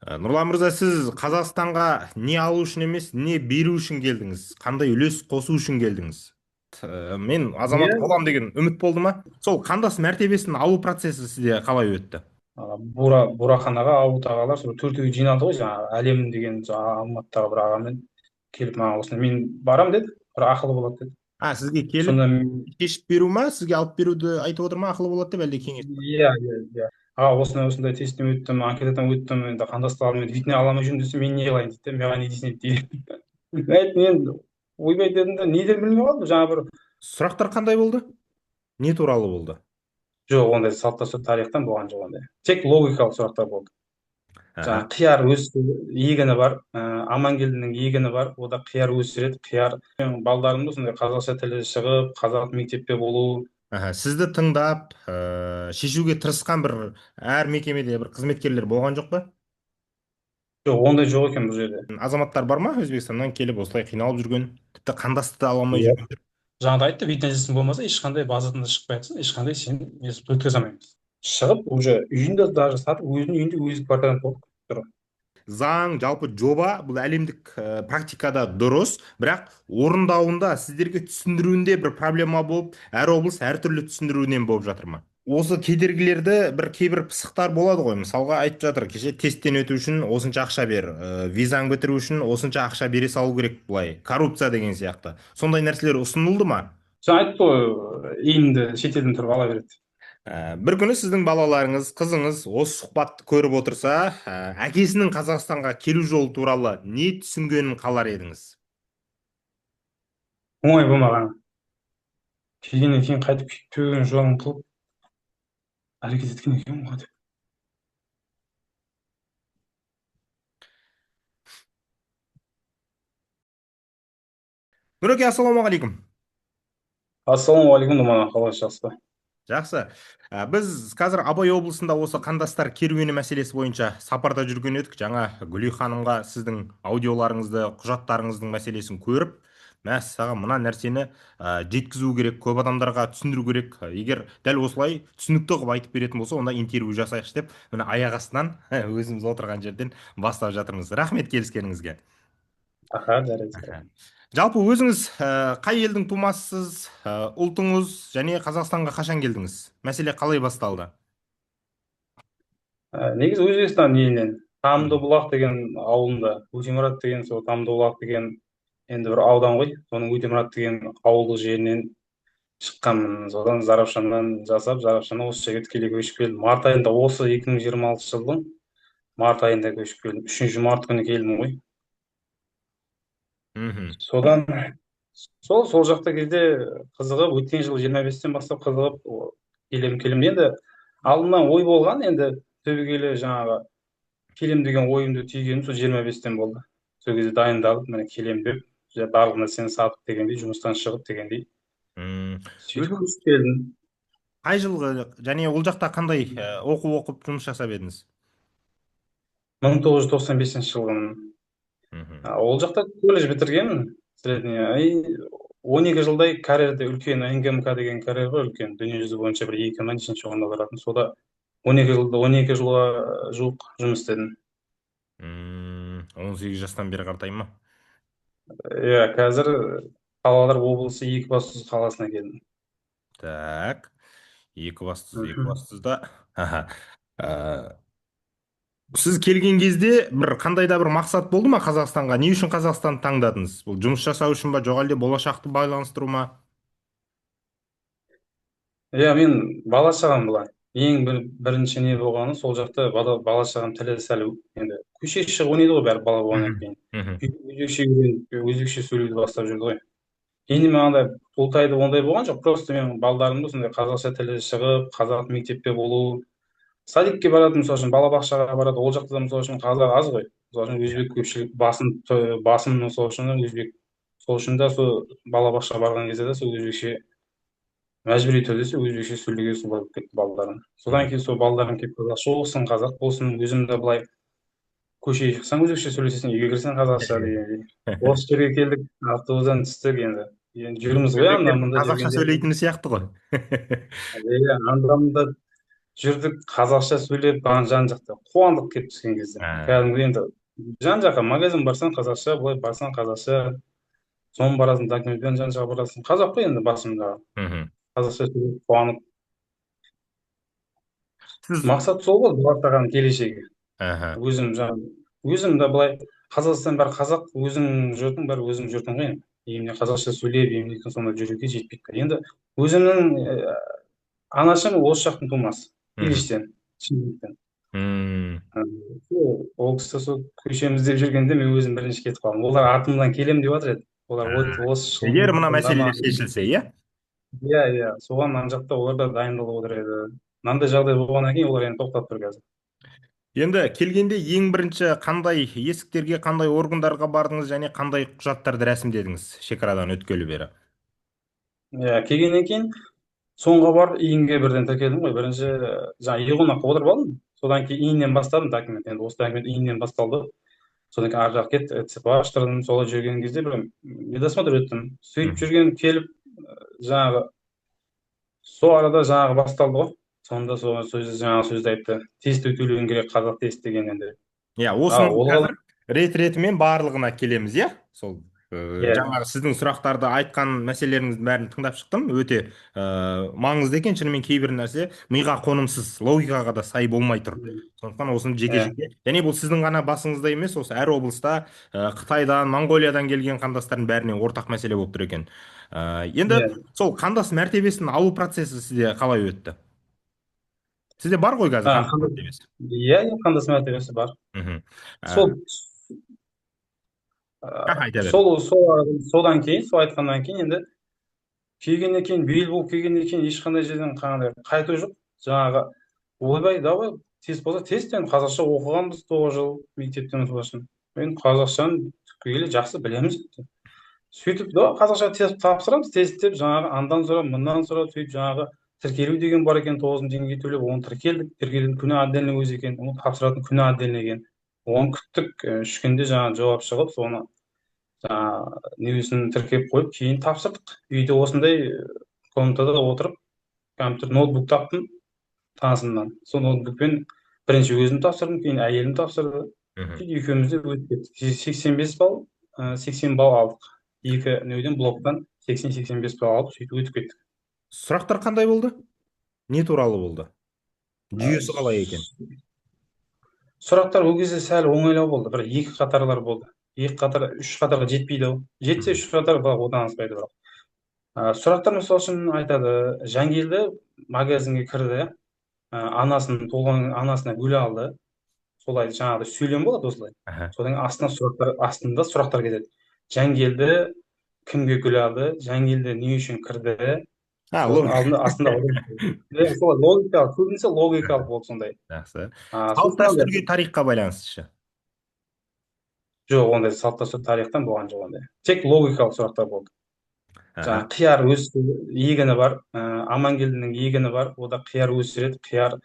Нұрлан мырза, сіз Қазақстанға не алу үшін емес, не беру үшін келдіңіз? Қандай үлес қосу үшін келдіңіз? Мен азамат болам деген үміт болды ма? Сол қандас мәртебесін алу процесі сізде қалай өтті? Бурахан аға, Ауыт ағалар сол төртеуі жиналды ғой, жаңағы Әлем деген жаңағы Алматыдағы бір ағамен келіп, маған осындай мен барам деді, бір ақылы болады деді. А, сізге келіп сонда шешіп беру ма, сізге алып беруді айтып отыр ма, ақылы болады деп, әлде кеңес? Иә, иә, иә. Аға, осындай осындай тесттен өттім, анкетадан өттім, енді қандастық вид іне ала алмай жүрмін десе, мен не қылайын дейді де, маған не дейсің дейді. Мен айттым, енді ойбай дедім де, не дерімді білмей қалдым жаңа бір. Сұрақтар қандай болды? Не туралы болды? Жоқ, ондай салт дәстүр тарихтан болған жоқ ондай. Тек логикалық сұрақтар болды. Жаңағы қияр өс егіні бар, Амангелдінің егіні бар, ода қияр өсіреді, қияр. Менің балдарым да сондай қазақша тілі шығып, қазақ мектепте болу. Сізді тыңдап, шешуге тырысқан бір әр мекемеде бір қызметкерлер болған жоқ па? Жоқ, ондай жоқ екен бұл жерде. Азаматтар бар ма Өзбекстаннан келіп осылай қиналып жүрген, тіпті қандасты да ала алмай жүрген? Жаңағыда айтты, вид на болмаса ешқандай базадан да шықпай жатсың, ешқандай сен өткізе алмаймыз. Шығып, уже үйін де даже сатып, өзінің үйінде өзі квартирант болып тұр. Заң, жалпы жоба бұл әлемдік практикада дұрыс, бірақ орындауында, сіздерге түсіндіруінде бір проблема болып, әр облыс әртүрлі түсіндіруінен болып жатыр ма? Осы кедергілерді бір кейбір пысықтар болады ғой, мысалға айтып жатыр, кеше тесттен өту үшін осынша ақша бер, визаң бітіру үшін осынша ақша бере салу керек, былай, коррупция деген сияқты. Сондай нәрселер ұсынылды ма? Жаңа айтты ғой, енді шетелден тұрып ала береді. Бір күні сіздің балаларыңыз, қызыңыз осы сұхбатты көріп отырса, әкесінің Қазақстанға келу жолы туралы не түсінгенін қалар едіңіз? Оңай болмаған. Келгеннен кейін қайтып кетпеуін жолын қылып әрекет еткен екен ғой деп. Нұреке, ассалаумағалейкум. Ассалаумағалейкум, Думан, қалайсыз, жақсы ба? Жақсы. Біз қазір Абай облысында осы қандастар керуені мәселесі бойынша сапарда жүрген едік. Жаңа Гүли ханымға сіздің аудиоларыңызды, құжаттарыңыздың мәселесін көріп, мәссаған, мына нәрсені жеткізу керек, көп адамдарға түсіндіру керек. Егер дәл осылай түсінікті қылып айтып беретін болса, онда интервью жасайықшы деп, міне аяқ астынан өзіміз отырған жерден бастап жатырмыз. Рахмет келіскеніңізге. Аха, жарайды. Жалпы өзіңіз қай елдің тумасысыз, ұлтыңыз және Қазақстанға қашан келдіңіз? Мәселе қалай басталды? Негізі Өзбекстан елінен, Тамдыбұлақ деген ауылында, Өтемұрат деген сол Тамдыбұлақ деген енді бір аудан ғой, соның Өтемұрат деген ауылдық жерінен шыққанмын. Содан Зарафшаннан жасап, Зарафшаннан осы жерге тікелей көшіп келдім. Март айында, осы 2026 жылдың март айында көшіп келдім. 3 март күні келдім ғой. Содан сол жақта кезде қызығып, өткен жылы 25-тен бастап қызығып, келем. Енді алдымнан ой болған, енді түбегейлі жаңағы келем деген ойымды түйгенім сол 25-тен болды. Сол кезде дайындалып, міне келем деп, барлық нәрсені сатып дегендей, жұмыстан шығып дегендей. Сөйтіп көшіп келдім. Қай жылғы және ол жақта қандай оқу оқып жұмыс жасап едіңіз? 1995 жылғымын. Ол жақта колледж бітіргенмін, средний. 12 жылдай карьерде үлкен НГМК деген карьер бар, үлкен дүниежүзі бойынша бір екі ма нешінші орында тұратын. Сода 12 жылға жуық жұмыс істедім. 18 жастан бері қартайым ма? Иә, қазір Павлодар облысы Екібастұз қаласына келдім. Так, Екібастұз, Екібастұзда. Аха. Сіз келген кезде бір қандай да бір мақсат болды ма Қазақстанға? Не үшін Қазақстанды таңдадыңыз? Бұл жұмыс жасау үшін ба, жоқ әлде болашақты байланыстыру ма? Иә, мен бала шағам былай. Ең бірінші не болғаны сол жақта бала шағам тілі сәл енді көшеге шығып ойнайды ғой бәрі бала болғаннан кейін. Өзбекше үйреніп, өзбекше сөйлеуді бастап жүрді ғой. Енді мен андай ұлтайды ондай болған жоқ, просто менің балдарымды сондай қазақша тілі шығып, қазақ мектепте болу, садикке барады, мысалы үшін балабақшаға барады, ол жақта да мысалы үшін қазақ аз ғой. Мысалы үшін өзбек көпшілік басым мысалы үшін өзбек. Сол үшін де сол балабақшаға барған кезде де сол өзбекше мәжбүри түрде сол өзбекше сөйлеуге солай болып кетті балдарым. Содан кейін сол балдарым келіп қазақша оқысын, қазақ болсын, өзім де былай көшеге шықсаң өзбекше сөйлесесің, үйге кірсең қазақша дегендей. Осы жерге келдік, автобустан түстік енді. Енді жүрміз ғой анда мында Қазақша жүргенде. сөйлейтіні сияқты ғой. Иә, анда мында Жүрдік қазақша сөйлеп, жан жақта қуандық келіп түскен кезде. Кәдімгі енді жан жаққа магазин барсаң қазақша, былай барсаң қазақша, соны барасың, документпен жан жаққа барасың, қазақ қой енді басымдағы. Қазақша сөйлеп қуанып. Сіз Мақсат сол ғой, бала шағаның келешегі. Өзім жаңа өзім де былай, Қазақстан бәрі қазақ, өзің жұртың бәрі өзің жұртың ғой енді. Еміне қазақша сөйлеп, еміне сонда жүруге жетпейді. Енді өзімнің анашым осы жақтың тумасы, Илиштен, Шымкенттен. Ол кісі сол көшеміз деп жүргенде мен өзім бірінші кетіп қалдым. Олар артымнан келемін деп жатыр еді. Олар осы Егер мына мәселелер шешілсе, иә? Иә, иә, соған ана жақта олар да дайындалып отыр еді. Мынандай жағдай болғаннан кейін олар енді тоқтап тұр қазір. Енді келгенде ең бірінші қандай есіктерге, қандай органдарға бардыңыз және қандай құжаттарды рәсімдедіңіз шекарадан өткелі бері? Иә, келгеннен кейін соңға барып ИИН-ге бірден тіркелдім ғой. Бірінші жаңа ЕҒОН-ға отырып алдым. Содан кейін ИИН-нен бастадым документ. Енді осы документ ИИН-нен басталды. Содан кейін ар жақ кетті, ЭЦП аштырдым. Солай жүрген кезде бір медосмотр өттім. Сөйтіп жүрген келіп жаңағы сол арада жаңағы басталды ғой. Сонда сол сөзді, жаңағы сөзді айтты. Тест өтулеуің керек, қазақ тест деген енді. Иә, осының қазір рет-ретімен барлығына келеміз, иә? Сол жаңағы сіздің сұрақтарды айтқан мәселелеріңіздің бәрін тыңдап шықтым. Өте маңызды екен, шынымен кейбір нәрсе миға қонымсыз, логикаға да сай болмай тұр. Сондықтан осыны жеке-жеке, және бұл сіздің ғана басыңызда емес, осы әр облыста, Қытайдан, Моңғолиядан келген қандастардың бәріне ортақ мәселе болып тұр екен. Енді сол қандас мәртебесін алу процесі сізде қалай өтті? Сізде бар ғой қазір қандас мәртебесі? Иә, иә, қандас мәртебесі бар. Сол айта бер. Содан кейін, сол айтқаннан кейін енді келгеннен кейін, бейіл болып келгеннен кейін ешқандай жерден қандай қайту жоқ. Жаңағы ойбай, давай тест болса тест, енді қазақша оқығанбыз 9 жыл мектептен мысалы үшін. Енді қазақшаны түпкілі жақсы білеміз. Сөйтіп да қазақша тест тапсырамыз, тест деп жаңағы андан сұрап, мындан сұрап, сөйтіп жаңағы тіркелу деген бар екен, 9000 теңге төлеп, оны тіркелдік. Тіркелетін күні отдельно өзі екен, оны тапсыратын күні отдельно екен. Оны күттік, 3 күнде жаңағы жауап шығып, соны жаңағы несін тіркеп қойып, кейін тапсырдық. Үйде осындай комнатада отырып, компьютер, ноутбук таптым танысымнан. Сол ноутбукпен бірінші өзім тапсырдым, кейін әйелім тапсырды. Сөйтіп екеуміз де өтіп кеттік. 85 балл, 80 балл алдық. Екі неден, блоктан 80-85 балл алып, сөйтіп өтіп кеттік. Сұрақтар қандай болды? Не туралы болды? Жүйесі қалай екен? Сұрақтар ол кезде сәл оңайлау болды. Бір екі қатарлар болды. Екі қатар, үш қатарға жетпейді ау. Жетсе үш қатар, бірақ одан аспайды бірақ. Сұрақтар мысалы үшін айтады, Жангелді магазинге кірді, анасын туған анасына гүл алды. Солай жаңағыдай сөйлем болады осылай. Содан кейін астына сұрақтар, астында сұрақтар кетеді. Жангелді кімге гүл алды? Жангелді не үшін кірді? Сосын Логика. алдында, астында иә, солай логикалық, көбінесе логикалық болды сондай. Жақсы. Салт дәстүрге, тарихқа байланысты ше? Жоқ, ондай салт дәстүр тарихтан болған жоқ ондай. Тек логикалық сұрақтар болды. Жаңағы қияр өс егіні бар, Амангелдінің егіні бар, ода қияр өсіреді, қияр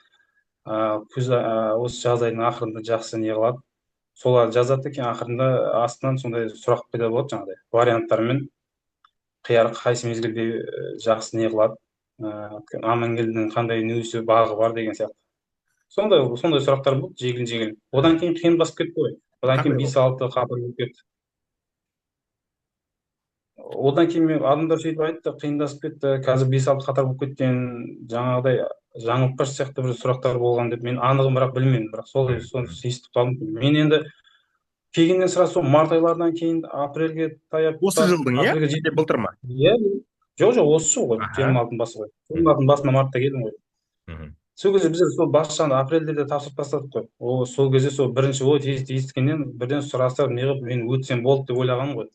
күз, осы жаз айының ақырында жақсы не қылады. Солар жазады екен, ақырында астынан сондай сұрақ пайда болады жаңағыдай варианттармен. Қияр қайсы мезгілде жақсы не қылады, Амангелдінің қандай нөсі бағы бар деген сияқты. Сондай сұрақтар болды, жеңіл-жеңіл. Одан кейін қиын басып кетті ғой. Одан кейін 5-6 қатар болып кетті. Одан кейін мен адамдар сөйтіп айтты, қиындасып кетті, қазір 5-6 қатар болып кеткен, жаңағыдай жаңылтпаш сияқты бір сұрақтар болған деп мен анығын бірақ білмедім, бірақ солай соны естіп қалдым. Мен енді келгеннен сразу сол март айларынан кейін апрельге таяп Осы жылдың, иә? апрельге Әлде былтыр ма? Иә, жоқ, жоқ, осы жыл ғой, 26-ның басы ғой. 26-ның басында мартта келдім ғой. Сол кезде біздер сол бас жағында апрельде де тапсырып тастадық қой. О, сол кезде сол бірінші ой тест естігеннен бірден сұрастырып, не қылып мен өтсем болды деп ойлағаным ғой.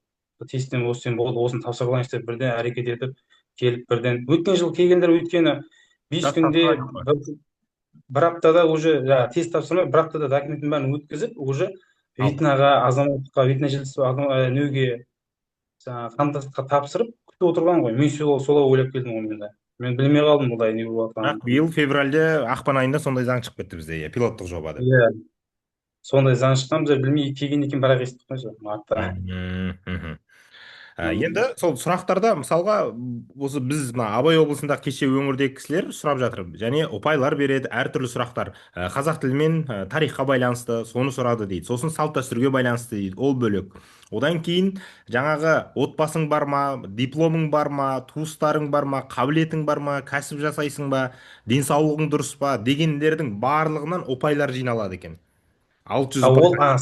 Тесттен өтсем болды, осыны тапсырып алайыншы деп бірден әрекет етіп келіп бірден. Өткен жыл келгендер өйткені 5 Жас күнде тапсырған жоқ қой. бір аптада уже жаңағы тест тапсырмай, бір аптада документтің бәрін өткізіп, уже вид наға, азаматтыққа, вид на жительство, неге жаңағы қандастыққа тапсырып күтіп отырған ғой. Мен солай ойлап келдім ғой мен де. Мен білмей қалдым бұлай не болып жатқанын. Бірақ биыл февральде, ақпан айында сондай заң шығып кетті бізде, иә, пилоттық жоба деп. Иә. Сондай заң шыққан, біздер білмей келгеннен кейін бірақ естіп қой сол мартта. Енді сол сұрақтарда, мысалға, осы біз мына Абай облысындағы кеше өңірдегі кісілер сұрап жатыр және ұпайлар береді әртүрлі сұрақтар. Қазақ тілі мен тарихқа байланысты соны сұрады дейді, сосын салт дәстүрге байланысты дейді, ол бөлек. Одан кейін жаңағы отбасың бар ма, дипломың бар ма, туыстарың бар ма, қабілетің бар ма, кәсіп жасайсың ба, денсаулығың дұрыс па дегендердің барлығынан ұпайлар жиналады екен, 600 А ұпай. ол, а,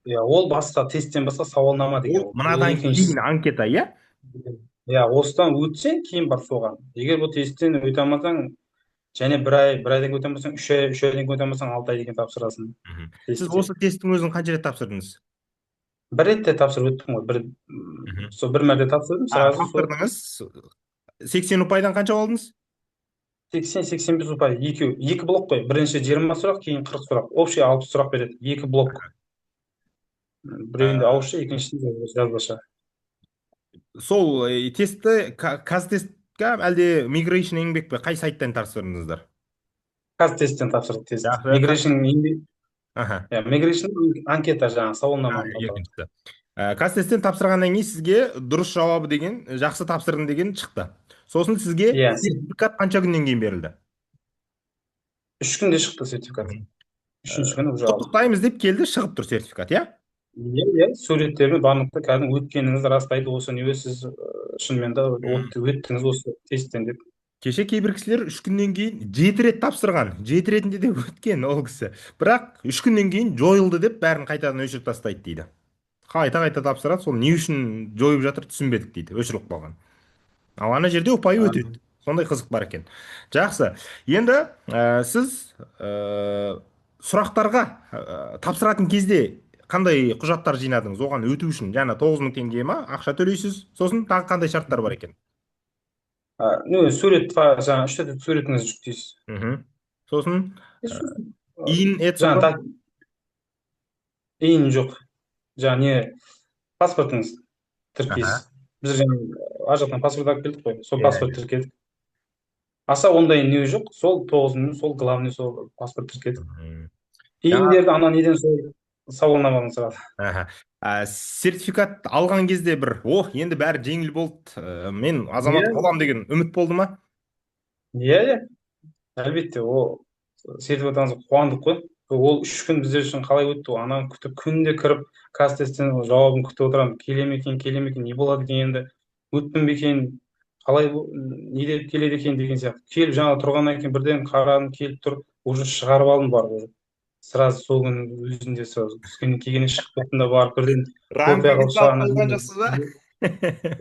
иә, ол басқа тесттен, басқа сауалнама деген Ол ол. Ол мынадан екіншісі. кейін анкета, иә. Иә, осыдан өтсең, кейін бар соған. Егер бұл тесттен өте алмасаң, және бір ай, бір айдан кейін өте алмасаң, 3 ай, 3 айдан кейін өте алмасаң, 6 ай деген тапсырасың Сіз тестте. осы тесттің өзін қанша рет тапсырдыңыз? Бір ретте тапсырып өттім ғой. Бір сол бір мәрте тапсырдым, сразу сол. Тапсырдыңыз. 80 ұпайдан қанша алдыңыз? 80, 85 ұпай. Екеу, екі блок қой. Бірінші 20 сұрақ, кейін 40 сұрақ. Общий 60 сұрақ береді. Екі блок. Біреуінде ауызша, екіншісінде жазбаша. Сол тестті Казтестке әлде Migration Еңбек пе, қай сайттан тапсырдыңыздар? Казтесттен тапсырдық тест. Жақсы. Migration Еңбек. Аха. Иә, Migration анкета, жаңағы сауалнаманы толтырады. Екіншісі. Казтесттен тапсырғаннан кейін сізге дұрыс жауабы деген, жақсы тапсырдың деген шықты. Сосын сізге сертификат қанша күннен кейін берілді? 3 күнде шықты сертификат. Үшінші күні уже алдым. Құттықтаймыз деп келді, шығып тұр сертификат, иә? Иә, суреттермен барлығы, кәдімгі өткеніңізді растайды. Осы не, сіз шынымен де өттіңіз осы тесттен деп. Кеше кейбір кісілер 3 күннен кейін жеті рет тапсырған, жеті ретінде де өткен ол кісі, бірақ 3 күннен кейін жойылды деп, бәрін қайтадан өшіріп тастайды дейді. Қайта қайта тапсырады, сол не үшін жойып жатыр, түсінбедік дейді, өшіріліп қалған. Ал ана жерде ұпайы өтеді. Сондай қызық бар екен. Жақсы, енді сіз сұрақтарға тапсыратын кезде қандай құжаттар жинадыңыз оған өту үшін? Жаңа 9000 теңге ма ақша төлейсіз, сосын тағы қандай шарттар бар екен? Ну, сурет, жаңағы үш төрт суретіңізді жүктейсіз. Сосын Сосын, ИИН, жаңағы ЭЦП? ИИН жоқ, жаңағы не, паспортыңыз тіркейсіз. Біз жаңа ар жақтан паспорт алып келдік қой, сол паспорт тіркедік. Аса ондай не жоқ, сол 9000, сол главный, сол паспорт тіркедік. ИИНдерді ана неден, сол сауалнамадан сұрады. Аха. Сертификат алған кезде бір о, енді бәрі жеңіл болды, мен азамат боламын деген үміт болды ма? Иә, әлбетте, ол сертификат алғанымызға қуандық қой. Ол 3 күн біздер үшін қалай өтті ол, ананы күтіп, күнде кіріп Казтесттен жауабын күтіп отырамын, келе ме екен, келе ме екен, не болады екен енді, өттім бе екен, қалай, не деп келеді екен деген сияқты. Келіп жаңа тұрғаннан кейін бірден қарадым, келіп тұр, уже шығарып алдым барып, уже сразу сол күні өзінде, сразу түскеннен келгеннен шығып кеттім да, барып бірден копия Рамкаңызды қылып алып шығарып. қойған жоқсыз ба?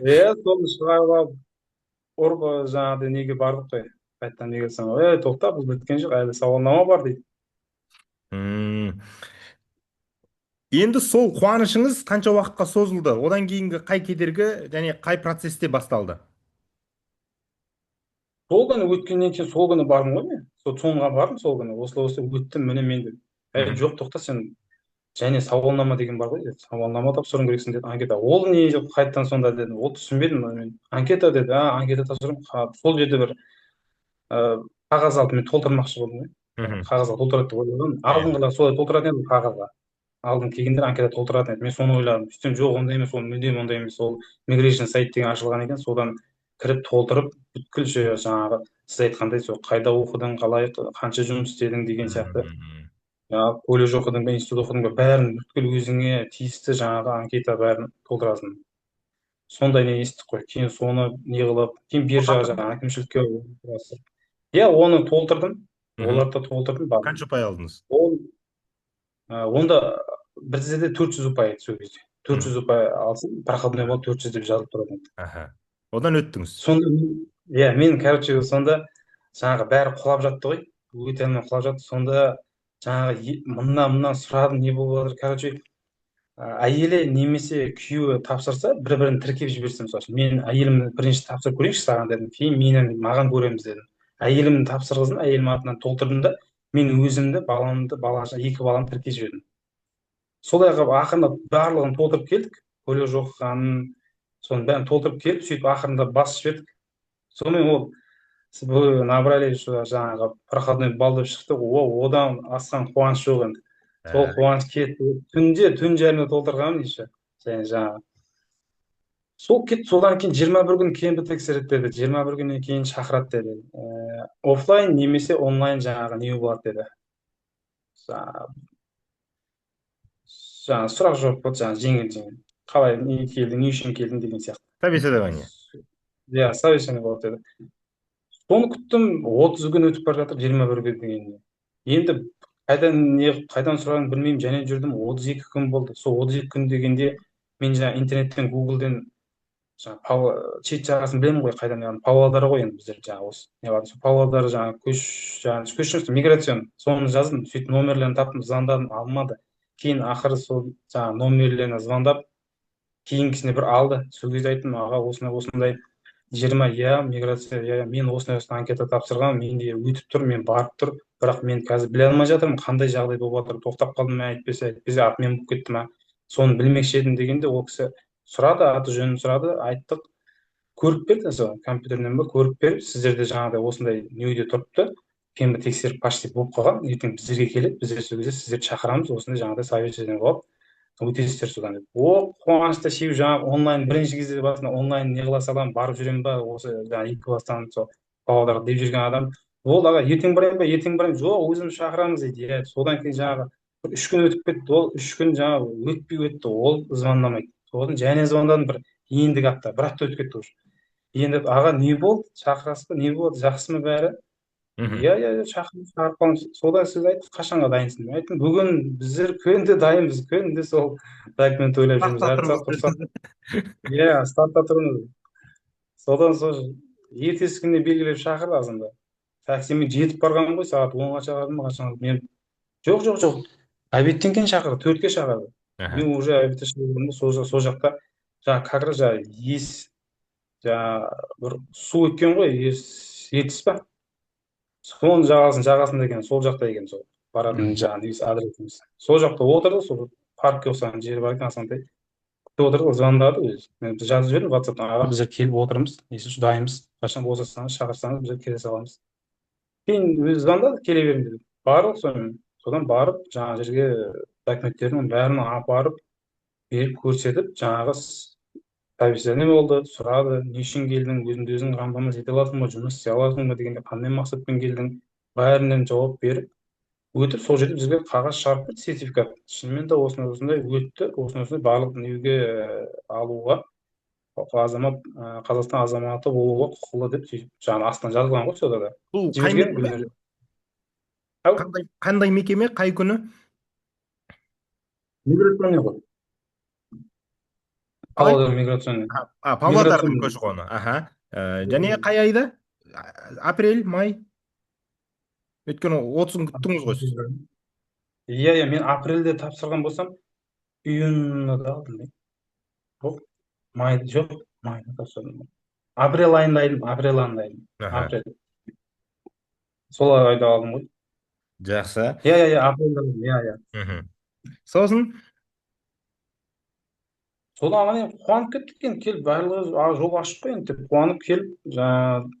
Иә, соны шығарып алып ұрып, жаңағыдай неге бардық қой қайтадан. Неге десем, ей, тоқта, бұл біткен жоқ әлі, сауалнама бар дейді. Енді сол қуанышыңыз қанша уақытқа созылды? Одан кейінгі қай кедергі және қай процесте басталды? Сол күні өткеннен кейін сол күні бардым ғой мен, сол ЦОНға бардым сол күні. Осылай осылай өттім, міне мен деп. Әй, жоқ, тоқта, сен және сауалнама деген бар ғой деді, сауалнама тапсыруың керексің деді, анкета. Ол не деп қайтадан сонда дедім, ол түсінбедім мен. Анкета деді. А, анкета тапсырамын. Сол жерде бір қағаз алып, мен толтырмақшы болдым ғой. Қағазға толтырады деп ойладым. Алдыңғылар солай толтыратын еді қағазға, алдын келгендер анкета толтыратын еді, мен соны ойладым. Сөйтсем, жоқ, ондай емес, ол мүлдем ондай емес. Ол Migration сайт деген ашылған екен, содан кіріп толтырып, бүткіл жаңағы сіз айтқандай, сол қайда оқыдың, қалай, қанша жұмыс істедің деген сияқты, жаңағы колледж оқыдың ба, институт оқыдың ба, бәрін бүткіл өзіңе тиісті жаңағы анкета, бәрін толтырасың. Сондай не естідік қой. Кейін соны не қылып, кейін биржаға, жаңағы әкімшілікке. Иә, оны толтырдым. Оларды да толтырдым, бардым. Қанша ұпай алдыңыз? Ол онда бізде 400 ұпай еді сол кезде. 400 ұпай алсың, проходной балл 400 деп жазылып тұратын еді. Аха, одан өттіңіз. Сонда иә, мен, короче, сонда жаңағы бәрі құлап жатты ғой, өте алмай құлап жатты. Сонда жаңағы мына сұрадым, не болып жатыр. Короче, әйелі немесе күйеуі тапсырса, бір бірін тіркеп жіберсе. Мысалы үшін, мен әйелімді бірінші тапсырып көрейікші саған дедім, кейін мені, маған көреміз дедім. Әйелімді тапсырғыздым, әйелім атынан толтырдым да, мен өзімді, баламды, бала, екі баламды тіркеп жібердім. Солай қылып ақырындап барлығын толтырып келдік, колледж оқығанын, соның бәрін толтырып келіп, сөйтіп ақырындап басып жібердік. Сонымен ол вы набрали жаңағы проходной балл деп шықты. О, одан асқан қуаныш жоқ енді. Сол қуаныш кетті. Түнде түн жарымда толтырғанмын еще. Және жаңағы Сол кетті. Содан кейін 21 күн КНП тексереді деді, 21 күннен кейін шақырады деді. Оффлайн немесе онлайн жаңағы не болады деді. Жаңағы сұрақ жауап болды, жаңағы жеңіл жеңіл, қалай, не келдің, не үшін келдің деген сияқты. Собеседование. Иә, совещание болады деді. Соны күттім, 30 күн өтіп бара жатыр 21 күн дегеніне. Енді қайдан не, қайдан сұрағанын білмеймін, және жүрдім, 32 күн болды. Сол 32 күн дегенде мен жаңағы интернеттен, гуглден жаңағы шет жағасын білемін ғой қайдан, яғни Павлодар ғой енді біздер жаңағы осы не бар, сол Павлодар жаңағы көш, жаңағы көш миграцион, соны жаздым. Сөйтіп номерлерін таптым, звондадым, алмады. Кейін ақыры сол жаңағы номерлеріне звондап, кейінгісіне бір алды. Сол кезде айттым: «Аға, осындай осындай 20, иә, миграция, иә, мен осындай осындай анкета тапсырғанмын, менде өтіп тұр, мен барып тұр, бірақ мен қазір біле алмай жатырмын, қандай жағдай болып жатыр, тоқтап қалдым ма, әйтпесе отмен болып кетті ма, соны білмекші едім», — дегенде, ол кісі сұрады, аты жөнін сұрады, айттық. Көріп берді сол компьютерінен ба, көріп беріп: «Сіздерде жаңағыдай осындай неде тұрыпты, КНБ тексеріп почти болып қалған, ертең біздерге келеді, біздер сол кезде сіздерді шақырамыз, осындай жаңағыдай совещание болады, өтесіздер содан», — деп. О, қуанышта шегіп, жаңағы онлайн бірінші кезде басында онлайн не қыла саламын, барып жүремін ба осы жаңағы Екібастан сол Павлодарға деп жүрген адам болды. «Аға, ертең барайын ба, ертең барайын?» «Жоқ, өзіміз шақырамыз», — дейді. Иә, содан кейін жаңағы бір 3 күн өтіп кетті. Ол 3 күн жаңағы өтпей өтті, ол звондамайды. Содан және звондадым бір ендігі апта, бір апта өтіп кетті уже. Енді: «Аға, не болды, шақырасыз ба, не болды, жақсы ма бәрі?» Иә, шақырып қалыңыз». Содан сіз айттық: «Қашанға дайынсың?» Мен айттым: «Бүгін біздер күнде дайынбыз, күнде сол документ ойлап жүрміз, әр сағат тұрсақ, иә, стартта тұрмыз». Содан сол ертесі күніне белгілеп шақырды. Азанда таксимен жетіп барғанмын ғой, сағат 10-ға шақырды ма, қашан. Мен: «Жоқ, жоқ, жоқ», — обедтен кейін шақырды, 4-ке шақырды. Мен уже обедте шығып, сол жақта жаңағы как раз жаңағы ес, жаңағы бір су өткен ғой, Ертіс па, соның жағасында екен, сол жақта екен. Сол баратын жаңағы несі, адресіміз. Сол жақта отырды, сол паркке ұқсаған жер бар екен, азғантай күтіп отырдық. Звондады өзі. Мен жазып жібердім ватсаптан: «Аға, біздер келіп отырмыз, если дайынбыз, қашан босатсаңыз, шақырсаңыз, біздер келе саламыз». Кейін өзі звондады: «Келе беріңдер», — деді. Бардық сонымен. Содан барып жаңағы жерге документтердің бәрін апарып беріп, көрсетіп, жаңағы собеседование болды. Сұрады: «Не үшін келдің, өзіңді өзің қамтамасыз ете аласың ба, жұмыс істей аласың ба?» дегенде, «Қандай мақсатпен келдің?» Бәрінен жауап беріп өтіп, сол жерде бізге қағаз шығарып берді, сертификат: шынымен де осындай осындай өтті, осындай осындай барлық неге алуға, азамат, Қазақстан азаматы болуға құқылы деп, сөйтіп жаңағы астына жазылған ғой сонда да. Бұл қай Жіберген мекеме? Гүлнұр. Ау? Қандай мекеме, қай күні? Миграционный ғой. Қалай? Павлодар миграционный. А, Павлодардың Миграционный. көші қоны аха. Және қай айда? Апрель, май? Өйткені 30 күн күттіңіз ғой сіз. Иә, мен апрельде тапсырған болсам, июньда алдым ба? Жоқ, майда, жоқ, майда тапсырдым. Апрель айында айдым, апрель айында айдым. Апрель, сол айда алдым ғой. Жақсы. Иә, апрельде алдым, иә. Сосын? Содан ағам енді қуанып кеттік енді, келіп барлығы жол ашық қой енді деп қуанып келіп, жаңағы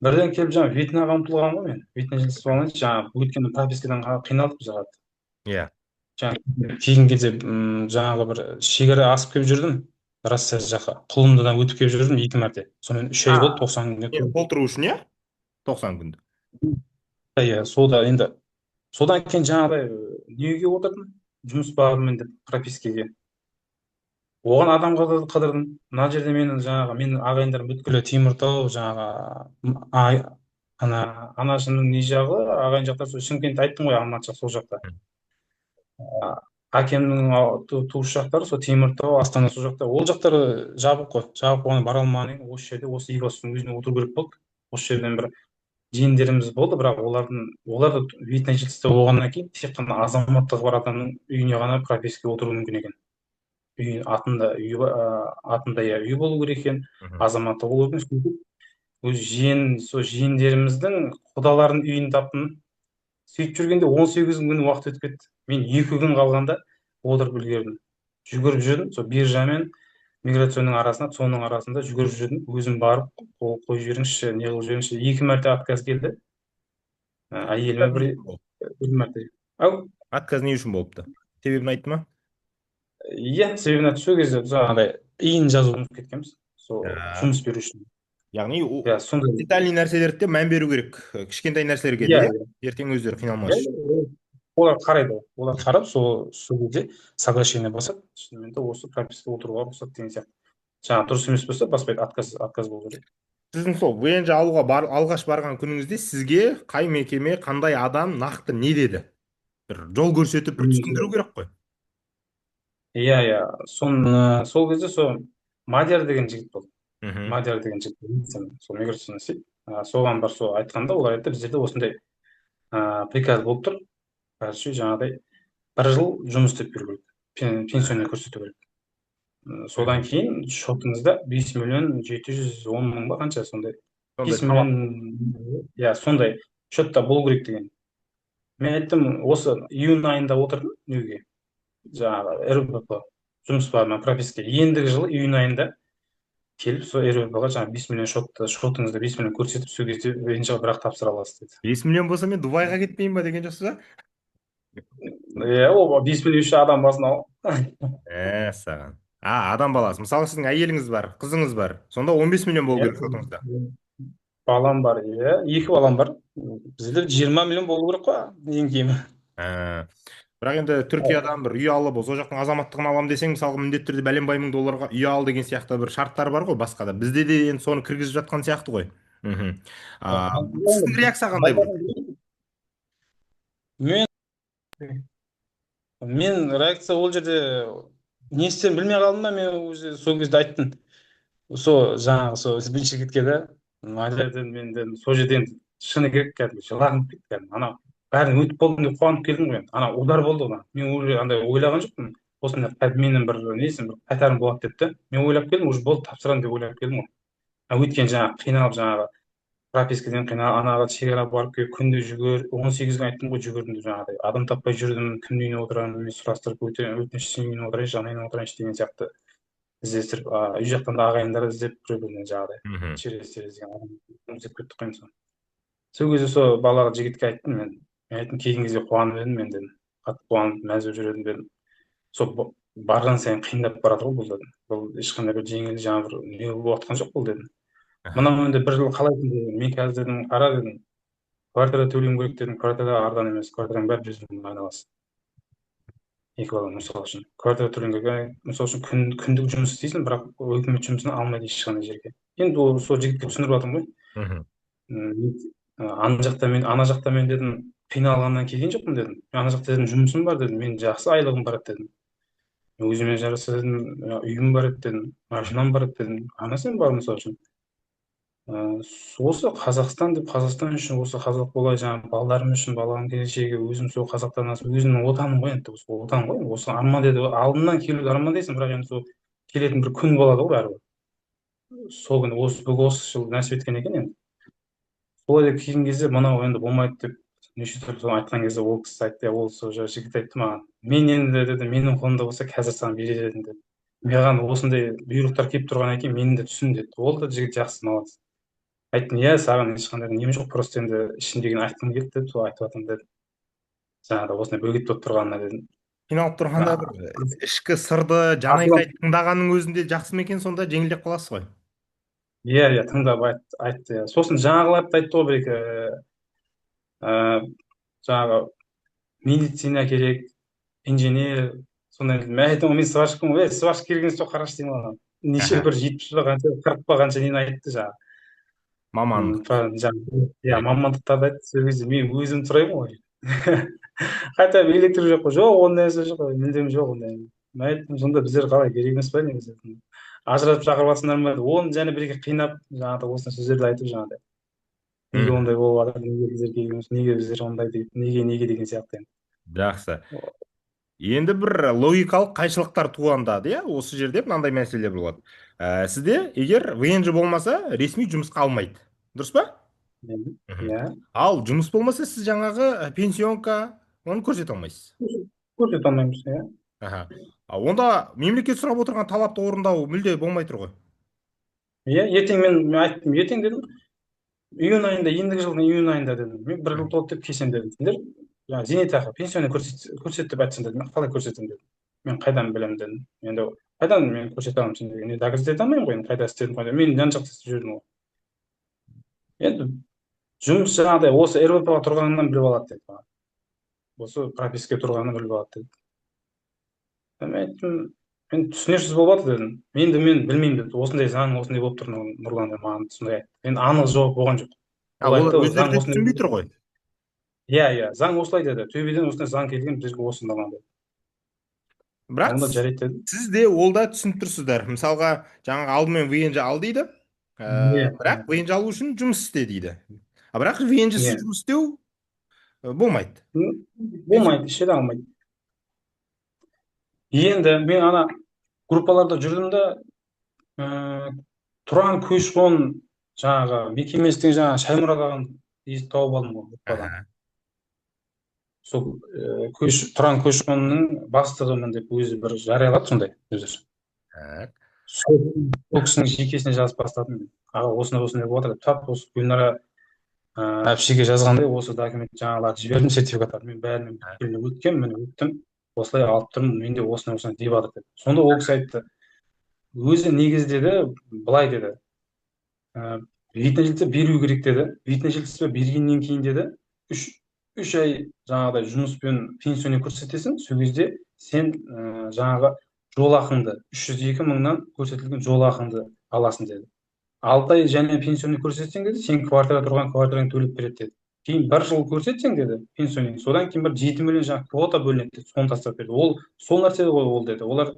бірден келіп жаңағы вид наға ұмтылғанмын ғой мен. Вид на жительство алайыншы жаңағы, өйткені пропискадан қиналдық біз қатты. Жаңағы келген кезде жаңағы бір шекара асып келіп жүрдім Россия жаққа, Құлындыдан өтіп келіп жүрдім екі мәрте. Сонымен 3 ай болды, 90 күнге. Толтыру үшін, иә, 90 күнді. Иә, сол да енді. Содан кейін жаңағыдай неге отырдым, жұмыс бабымен деп пропискаге, оған адам қыдырдым. Мына жерде менің жаңағы менің ағайындарым бүткілі Теміртау жаңағы, ана анашымның не жағы, ағайын жақтар сол Шымкент, айттым ғой, Алматы жақ, сол жақта. Әкемнің туыс жақтары сол Теміртау, Астана, сол жақта. Ол жақтары жабық қой, жабық болғаннан бара алмағаннан кейін осы жерде, осы Екібастұздың өзінде отыру керек болды. Осы жерден бір жиендеріміз болды, бірақ олардың, олар да вид на жительство болғаннан кейін тек қана азаматтығы бар адамның үйіне ғана пропискаға отыру мүмкін екен. Үй атында, үй атында, иә, үй болу керек екен, азаматтығы болу керек. Сөйтіп өз жиен, сол жиендеріміздің құдаларының үйін таптым. Сөйтіп жүргенде 18 күн уақыт өтіп кетті. Мен 2 күн қалғанда отырып үлгердім. Жүгіріп жүрдім сол биржа мен миграционның арасында, ЦОНның арасында жүгіріп жүрдім өзім. Барып қол қойып жіберіңізші, не қылып жіберіңізші. Екі мәрте отказ келді. Әйеліме бір мәрте ау. Отказ не үшін болыпты, себебін айтты ма? Иә, себебін айтты. Сол кезде жаңағыдай ИИН жазуды ұмытып кеткенбіз сол Так. жұмыс берушінің. Яғни Иә, сондай. Детальный нәрселерді де мән беру керек, кішкентай нәрселерге де, Иә. иә, ертең өздері Иә. қиналмас үшін. Олар қарайды, олар қарап, сол кезде соглашение басады: шынымен де осы пропискаға отыруға рұқсат деген сияқты. Жаңағы дұрыс емес болса, баспайды, отказ болу керек. Сіздің сол ВНЖ алуға алғаш барған күніңізде сізге қай мекеме, қандай адам нақты не деді? Бір жол көрсетіп, бір түсіндіру керек қой. Иә, соны сол кезде сол Мадияр деген жігіт болды. Мадияр деген жігіт сол миграционный істейді. Соған бар, сол айтқанда, олар айтты: біздерде осындай приказ болып тұр, короче, жаңағыдай бір жыл жұмыс істеп беру керек, пенсионный көрсету керек. Содан кейін шотыңызда 5 710 000 ба, қанша сондай. Сондай. 5 миллион, иә, сондай счетта болу керек деген. Мен айттым, осы июнь айында отырдым неге, жаңағы РВП, жұмыс бабына прописка. Ендігі жылы июнь айында келіп, сол РВП ға жаңағы 5 миллион шотыңызда 5 миллион көрсетіп, сол кезде ВНЖ бірақ тапсыра аласыз деді. 5 миллион болса, мен Дубайға кетпеймін ба деген жоқсыз ба? Иә, ол 5 миллион еще адам басына. Саған адам баласы, мысалы, сіздің әйеліңіз бар, қызыңыз бар, сонда 15 миллион болу керек шотыңызда. Балам бар, иә, екі балам бар. Бізде 20 миллион болу керек қой ең кемі. Бірақ енді Түркиядан бір үй алып, сол жақтың азаматтығын аламын десең, мысалға, міндетті түрде бәленбай мың долларға үй ал деген сияқты бір шарттар бар ғой басқа да. Бізде де енді соны кіргізіп жатқан сияқты ғой. Сіздің реакция қандай болды? Мен реакция ол жерде не істерімді білмей қалдым да. Мен уже сол кезде айттым сол жаңағы сол бірінші жігітке да, мына мен дедім, сол жерде енді шыны керек, кәдімгі жылағым келіп кетті кәдімгі. Ана бәрін өтіп болдым деп қуанып келдім ғой. Енді ана удар болды ғой, мен уже андай ойлаған жоқпын осындай менің бір несім, бір қайтарым болады деп та. Мен ойлап келдім, уже болды, тапсырамын деп ойлап келдім ғой. А өйткені жаңағы қиналып, жаңағы пропискадан қиналып, анаға шекара барып келіп, күнде жүгір, 18 күн айттым ғой жүгірдім деп. Жаңағыдай адам таппай жүрдім, кімнің үйіне отырамын, мен сұрастырып, өтініш, сенің үйіне отырайыншы, ана үйіне отырайыншы деген сияқты іздестіріп, үй жақтан да ағайындар іздеп, бір бірінен жаңағыдай через деген адам іздеп кеттік қой енді. Сол кезде сол балаға, жігітке айттым мен. Мен айттым, келген кезде қуанып едім мен дедім, қатты қуанып, мәз болып жүр едім дедім. Сол барған сайын қиындап бара жатыр ғой бұл дедім. Бұл ешқандай бір жеңіл, жаңа бір не болып жатқан жоқ бұл дедім. Мынау енді бір жыл қалайсың дедім. Мен қазір дедім, қара дедім, квартира төлеуім керек дедім. Квартира арзан емес, квартираның бәрі 100 000 айналасы. Екі бала, мысалы үшін, квартира төлеуің керек. Мысалы үшін, күндік жұмыс істейсің, бірақ өкімет жұмысын алмайды ешқандай жерге. Енді ол сол жігітке түсіндіріп жатырмын ғой. Ана жақта мен, ана жақта мен дедім, қиналғаннан келген жоқпын дедім. Ана жақта дедім, жұмысым бар дедім, мен жақсы айлығым бар еді дедім, өзіме жараса дедім, үйім бар еді дедім, машинам бар еді дедім. Ана сен бар, мысалы үшін, осы Қазақстан деп, Қазақстан үшін, осы қазақ болай, жаңағы балдарым үшін, баламның келешегі, өзім сол қазақтан асып, өзімнің отаным ғой енді, осы отан ғой, осы арман деді. Алдынан келуді армандайсың, бірақ енді сол келетін бір күн болады ғой бәрібір. Сол күні осы бүгін, осы жыл нәсіп еткен екен енді. Солай деп келген кезде, мынау енді болмайды деп неше түрлі соны айтқан кезде, ол кісі айтты, ол сол жігіт айтты маған: мен енді деді, менің қолымда болса, қазір саған берер едім деді. Маған осындай бұйрықтар келіп тұрғаннан кейін, мені де түсін деді. Ол да жігіт жақсы, молодец. Айттым: иә, саған ешқандай нем жоқ, просто енді ішімдегіні айтқым келді деп, сол айтып жатырмын дедім, жаңағыдай осындай бөгет болып тұрғанына дедім. Қиналып тұрғанда бір ішкі сырды, жан айқайды тыңдағанның өзінде жақсы ма екен сонда, жеңілдеп қаласыз ғой. Иә, тыңдап айтты, иә. Сосын жаңағыларды да айтты ғой бір екі, жаңағы медицина керек, инженер, сондай. Мен айттым ғой, мен сварщикпін ғой. Ей, сварщик керек емес, сол қарашы деймін оған. Неше, бір 70 па, қанша, 40 па, қанша нені айтты жаңағы. Мамандық. Жаңағы, иә, мамандықтарды айтты. Сол кезде мен өзім сұраймын ғой, хотя бы электр жоқ қой. Жоқ, ондай нәрсе жоқ, мүлдем жоқ ондай. Мен айттым: сонда біздер қалай, керек емес па негізі, ажыратып шақырып жатсыңдар ма? Оны және бір екі қинап, жаңағыдай осындай сөздерді айтып, жаңағыдай неге ондай болып жатыр, неге біздер керек емес, неге біздер ондай дейді, неге, неге деген сияқты енді. Жақсы, енді бір логикалық қайшылықтар туындады, иә. Осы жерде мынандай мәселе болады: сізде егер ВНЖ болмаса, ресми жұмысқа алмайды, дұрыс па? Иә. Ал жұмыс болмаса, сіз жаңағы пенсионка, оны көрсете алмайсыз. Көрсете алмаймыз, иә. Онда мемлекет сұрап отырған талапты орындау мүлде болмай тұр ғой. Иә, ертең мен айттым, ертең дедім, июнь айында, ендігі жылдың июнь айында дедім, мен бір жыл толды деп келсем дедім, сендер жаңағы зейнетақы, пенсионный көрсет, көрсет деп айтсаң дедім, мен қалай көрсетемін дедім, мен қайдан білемін дедім. Енді Қайдан мен көрсете аламын сендерге? Не доказать ете алмаймын ғой енді, қайда істедім, қайда, мен жан жақта істеп жүрдім ғой. Енді жұмыс жаңағыдай осы РВП ға тұрғанынан біліп алады деді маған, осы пропискаға тұрғанынан біліп алады деді. Мен айттым, мен түсінерсіз болып жатыр дедім, енді мен білмеймін деді, осындай заң осындай болып тұр. Нұрлан маған сондай айтты, енді анық жауап болған жоқ. Ол айтты, өздері заң де осындай. түсінбей тұр ғой. Иә, заң осылай деді, төбеден осындай заң келген бізге, осындаған деді. Бірақ Онда жарайды дедім. сіз де, ол да түсініп тұрсыздар, мысалға, жаңағы алдымен ВНЖ ал дейді, бірақ ВНЖ алу үшін жұмыс істе дейді, а бірақ ВНЖ-сіз жұмыс істеу болмайды. Болмайды, еш жерде алмайды. Енді мен ана группаларда жүрдім да, Тұран көші қон жаңағы мекемесінің, жаңағы Шаймұрат ағаны тауып алдым ғой группадан. Сол Тұран көші қонның бастығымын деп өзі бір жариялады сондай өзі. Сол кісінің жекесіне жазып бастадым мен. Аға, осындай осындай болып жатыр деп, тап осы Гүлнара әпшеге жазғандай, осы документ жаңағыларды жібердім, сертификаттарды, мен бәрінен бүткілін өткенмін, міне, өттім, осылай алып тұрмын, менде осындай осындай деп жатыр деп. Сонда ол кісі айтты, өзі негізі деді, былай деді, вид на жительство беру керек деді, вид на жительство бергеннен кейін деді, үш ай жаңағыдай жұмыспен пенсионный көрсетесің, сол кезде сен жаңағы жол ақыңды, 302 мыңнан көрсетілген жол ақыңды аласың деді. 6 ай және пенсионный көрсетсең деді, сен квартирада тұрған квартираңды төлеп береді деді. Кейін бір жыл көрсетсең деді пенсионный, содан кейін бір 7 миллион жаңағы квота бөлінеді деді, соны тастап берді. Ол сол нәрсе ғой ол деді, олар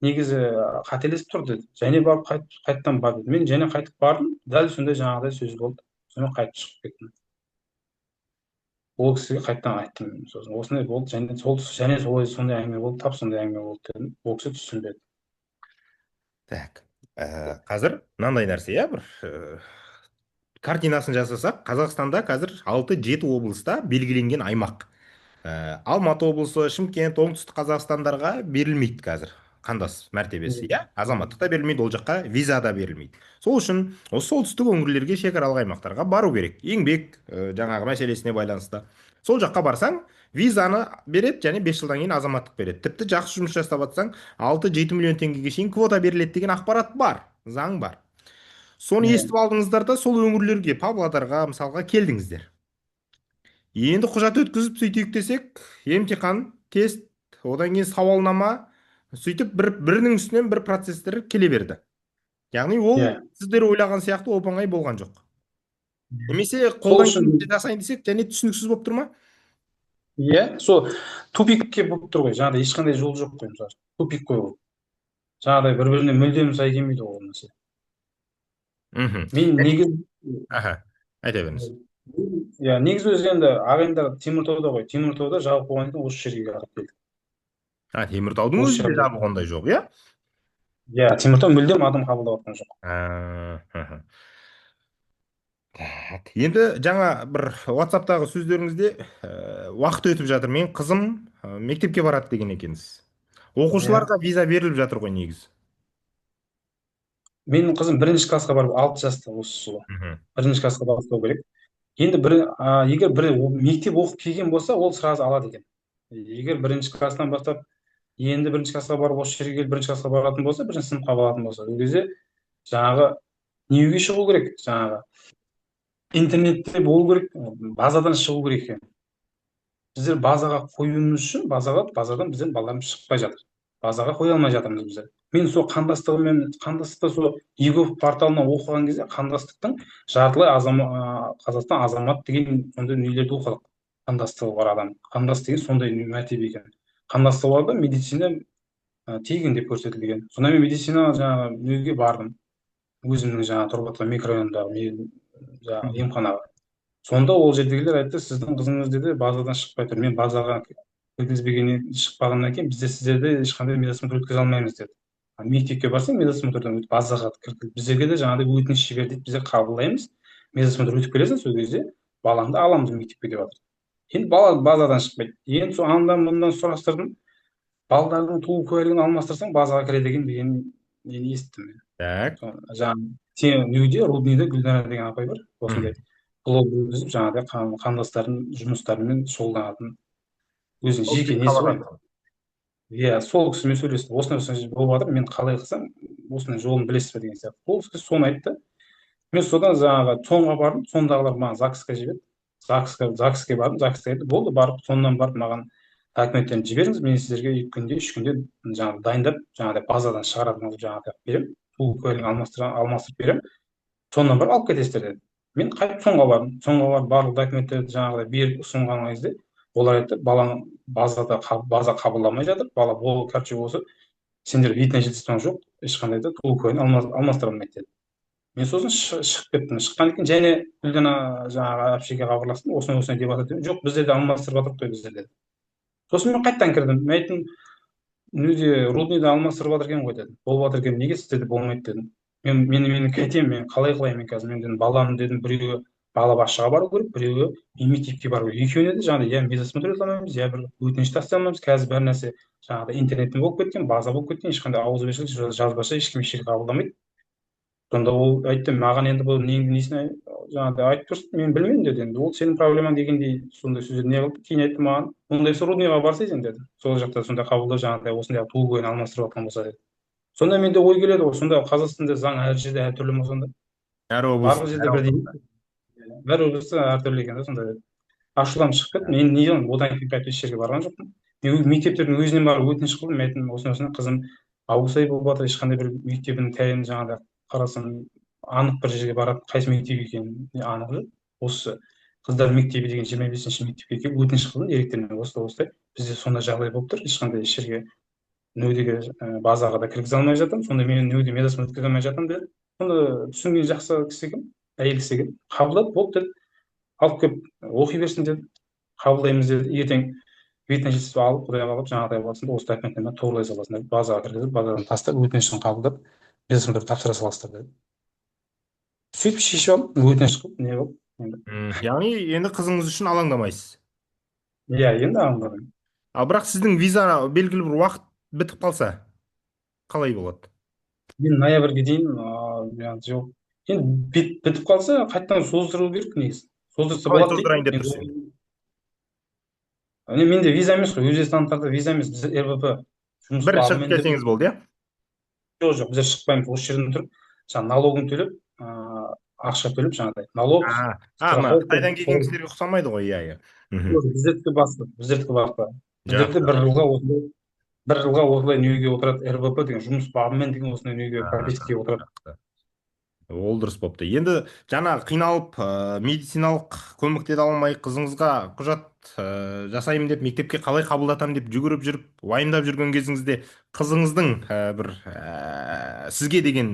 негізі қателесіп тұр деді. Және барып қайтадан бар деді. Мен және қайтып бардым, дәл сондай жаңағыдай сөз болды. Сонымен қайтып шығып кеттім. Ол кісіге қайтадан айттым сосын, осындай болды және сол, және солай, сондай әңгіме болды, тап сондай әңгіме болды дедім. Ол кісі түсінбеді. Так, қазір мынандай нәрсе, иә, бір картинасын жасасақ, Қазақстанда қазір 6-7 облыста белгіленген аймақ. Алматы облысы, Шымкент, Оңтүстік Қазақстандарға берілмейді қазір қандас мәртебесі, иә, азаматтық та берілмейді, ол жаққа виза да берілмейді. Сол үшін осы солтүстік өңірлерге, шекаралық аймақтарға бару керек, еңбек жаңағы мәселесіне байланысты. Сол жаққа барсаң, визаны береді және 5 жылдан кейін азаматтық береді. Тіпті жақсы жұмыс жасап жатсаң, 6-7 миллион теңгеге шейін квота беріледі деген ақпарат бар, заң бар. Соны естіп алдыңыздар да, сол өңірлерге, Павлодарға мысалға, келдіңіздер. Енді құжат өткізіп сөйтейік десек, емтихан, тест, одан кейін сауалнама, сөйтіп бір бірінің үстінен бір процесстер келе берді. Яғни ол сіздер ойлаған сияқты оп оңай болған жоқ. Немесе Сол қолдан үшін келгенше жасайын десек, және түсініксіз болып тұр ма? Иә, сол тупикке болып тұр ғой, жаңағыдай ешқандай жол жоқ қой, мысалы, тупик қой ол. Жаңағыдай бір біріне мүлдем сай келмейді ғой ол нәрсе. Мен негізі Аха, айта беріңіз. Иә, негізі өзі енді ағайындар Теміртауда ғой, Теміртауда жабық болғаннан кейін осы жерге қарап келдік. А, Теміртаудың Осы өзінде жерде. жабық ондай жоқ, иә? Иә, Теміртау мүлдем адам қабылдап жатқан жоқ. Так, енді жаңа бір WhatsApp'тағы сөздеріңізде уақыт өтіп жатыр, мен қызым мектепке барады деген екенсіз. Оқушыларға виза беріліп жатыр ғой негізі. Менің қызым бірінші классқа барып, 6 жаста осы жылы бірінші классқа бастау керек. Енді бір егер бір мектеп оқып келген болса, ол сразу алады екен. Егер бірінші класстан бастап, енді бірінші классқа барып, осы жерге келіп бірінші классқа баратын болса, бірінші сыныпқа баратын болса, ол кезде жаңағы неге шығу керек, жаңағы интернетте болу керек, базадан шығу керек екен. Біздер базаға қоюымыз үшін базаға, базадан біздің балаларымыз шықпай жатыр, базаға қоя алмай жатырмыз біздер. Мен сол қандастығыммен, қандастықта сол eGov порталынан оқыған кезде қандастықтың жартылай Қазақстан азамат деген сондай нелерді оқыдық. Қандастығы бар адам, қандас деген сондай мәртебе екен. Қандастығы бар да, медицина тегін деп көрсетілген. Сонда мен медицина жаңағы неге бардым, өзімнің жаңағы тұрып жатқан микрорайондағы жаңағы емханаға. Сонда ол жердегілер айтты: «Сіздің қызыңыз, – деді, – базадан шықпай тұр». Мен базаға кіргізбегеннен, шықпағаннан кейін бізде сіздерде ешқандай медосмотр өткізе алмаймыз деді. Мектепке барсаң, медосмотрдан өтіп, базаға кіргіз, біздерге де жаңағыдай өтініш жібер дейді, біздер қабылдаймыз, медосмотр өтіп келесің, сол кезде балаңды аламыз мектепке деп жатыр. Енді бала базадан шықпайды. Енді сол андан мындан сұрастырдым, балдардың туу куәлігін алмастырсаң, базаға кіреді екен деген нені естідім мен. Жаңағы сен неде, Рудныйда Гүлнара деген апай бар, осындай блог жүргізіп, жаңағыдай қандастардың жұмыстарымен шұғылданатын, өзінің жеке несі ғой. Иә, сол кісімен сөйлестім. Осындай осындай болып жатыр, мен қалай қылсам, осындай жолын білесіз бе деген сияқты. Ол кісі соны айтты. Мен содан жаңағы ЦОНға бардым, ЦОНдағылар маған ЗАГСқа жіберді. ЗАГСке бардым, ЗАГСқа айтты, болды, барып ЦОНнан барып маған документтерін жіберіңіз, мен сіздерге 2 күнде, 3 күнде жаңағы дайындап, жаңағыдай базадан шығаратын қылып жаңағыдай беремін, туу куәлігін алмастырып беремін, сонан барып алып кетесіздер деді. Мен қайтып ЦОНға бардым. ЦОНға барып барлық документтерді жаңағыдай беріп ұсынған кезде олар айтты, баланы базада база қабылдамай жатыр, бала бол, короче, осы сендер вид на жительство жоқ, ешқандай да туу куәлігін алмастыра алмайды деді. Мен сосын шығып кеттім. Шыққаннан кейін және Гүлдана жаңағы әпшеге хабарластым, осындай осындай деп жатыр дедім. Жоқ, біздер де алмастырып жатырмық қой біздер деді. Сосын мен қайтадан кірдім, мен айттым, неде Рудныйда алмастырып жатыр екен ғой дедім, болып жатыр екен, неге сіздерде болмайды дедім. Мен қайтемін, мен қалай қылайын, мен қазір мен дедім, балам дедім, біреуі балабақшаға бару керек, біреуі мектепке бару керек, екеуіне де жаңағыдай я медосмотр өте алмаймыз, я бір өтініш тастай алмаймыз. Қазір бәр нәрсе жаңағыдай интернеттен болып кеткен, база болып кеткен, ешқандай ауызбіршілік, жазбаша ешкім еш жерге қабылдамайды. Сонда ол айтты маған, енді бұл неңді несіне жаңағыдай айтып тұрсың, мен білмеймін деді, енді ол сенің проблемаң дегендей сондай сөздер не қылды. Кейін айтты маған, ондай болса Рудныйға барсай сен деді, сол жақта сондай қабылдау жаңағыдай осындай туу куәлігін алмастырып жатқан болса деді. Сонда менде ой келеді ғой, сонда Қазақстанда заң әр жерде әртүрлі ма сонда? Әр облыс. Барлық жерде бірдей, әр облыста әртүрлі екен да. Сонда ашуланып шығып кеттім. Мен не қыламын, одан кейін қайтып еш жерге барған жоқпын. Мен мектептердің өзіне барып өтініш қылдым. Мен айттым, осындай осындай қызым август айы болып жатыр, ешқандай бір мектебінің тәйін жаңағыдай қарасам, анық бір жерге барады, қайсы мектеп екенін анық жоқ. Осы қыздар мектебі деген 25-ші мектепке келіп өтініш қылдым директорына, осылай осылай бізде сондай жағдай болып тұр, ешқандай еш жерге нөдеге базаға да кіргізе алмай жатырмын, сонда мен нөде медосмотр өткізе алмай жатырмын деді. Сонда түсінген жақсы кісі екен, әйел кісі екен, қабылдады, болды деді, алып келіп оқи берсін деді, қабылдаймыз деді. Ертең вид на жительство алып, құдай қалап, жаңағыдай болсын да, осы документтермен туралай саласыңдар, базаға кіргізіп, базадан тастап, өтінішін қабылдап, медосмотр тапсыра саласыздар деді. Сөйтіп шешіп алдым, өтініш қылып, не қылып енді. Яғни енді қызыңыз үшін алаңдамайсыз? Иә, енді алаңдамаймын. Ал бірақ сіздің виза белгілі бір уақыт бітіп қалса қалай болады? Мен ноябрьге дейін ыыы жоқ, енді бітіп қалса, қайтадан создыру керек негізі, создырса Қалай болады. Создырайын деп дейді. тұрсыз енді? Не, менде виза емес қой, өзбекстандықтарда виза емес, бізде РВП, жұмыс Бір шығып бабымен деп. келсеңіз болды, иә? Жоқ, біздер шықпаймыз, осы жерден тұрып жаңағы налогын төлеп, ақша төлеп, жаңағыдай налог, А, мына страховка. Қытайдан келген кісілерге ұқсамайды ғой, иә. Біздердікі басқа, біздердікі басқа. Біздерде Жақсы. бір жылға осындай, бір жылға осылай неге отырады, РВП деген, жұмыс бабымен деген осындай неге, пропискаға отырады. Жақсы. Ол дұрыс болыпты. Енді жаңа қиналып, медициналық көмек те ала алмай, қызыңызға құжат жасаймын деп, мектепке қалай қабылдатамын деп жүгіріп жүріп, уайымдап жүрген кезіңізде қызыңыздың бір сізге деген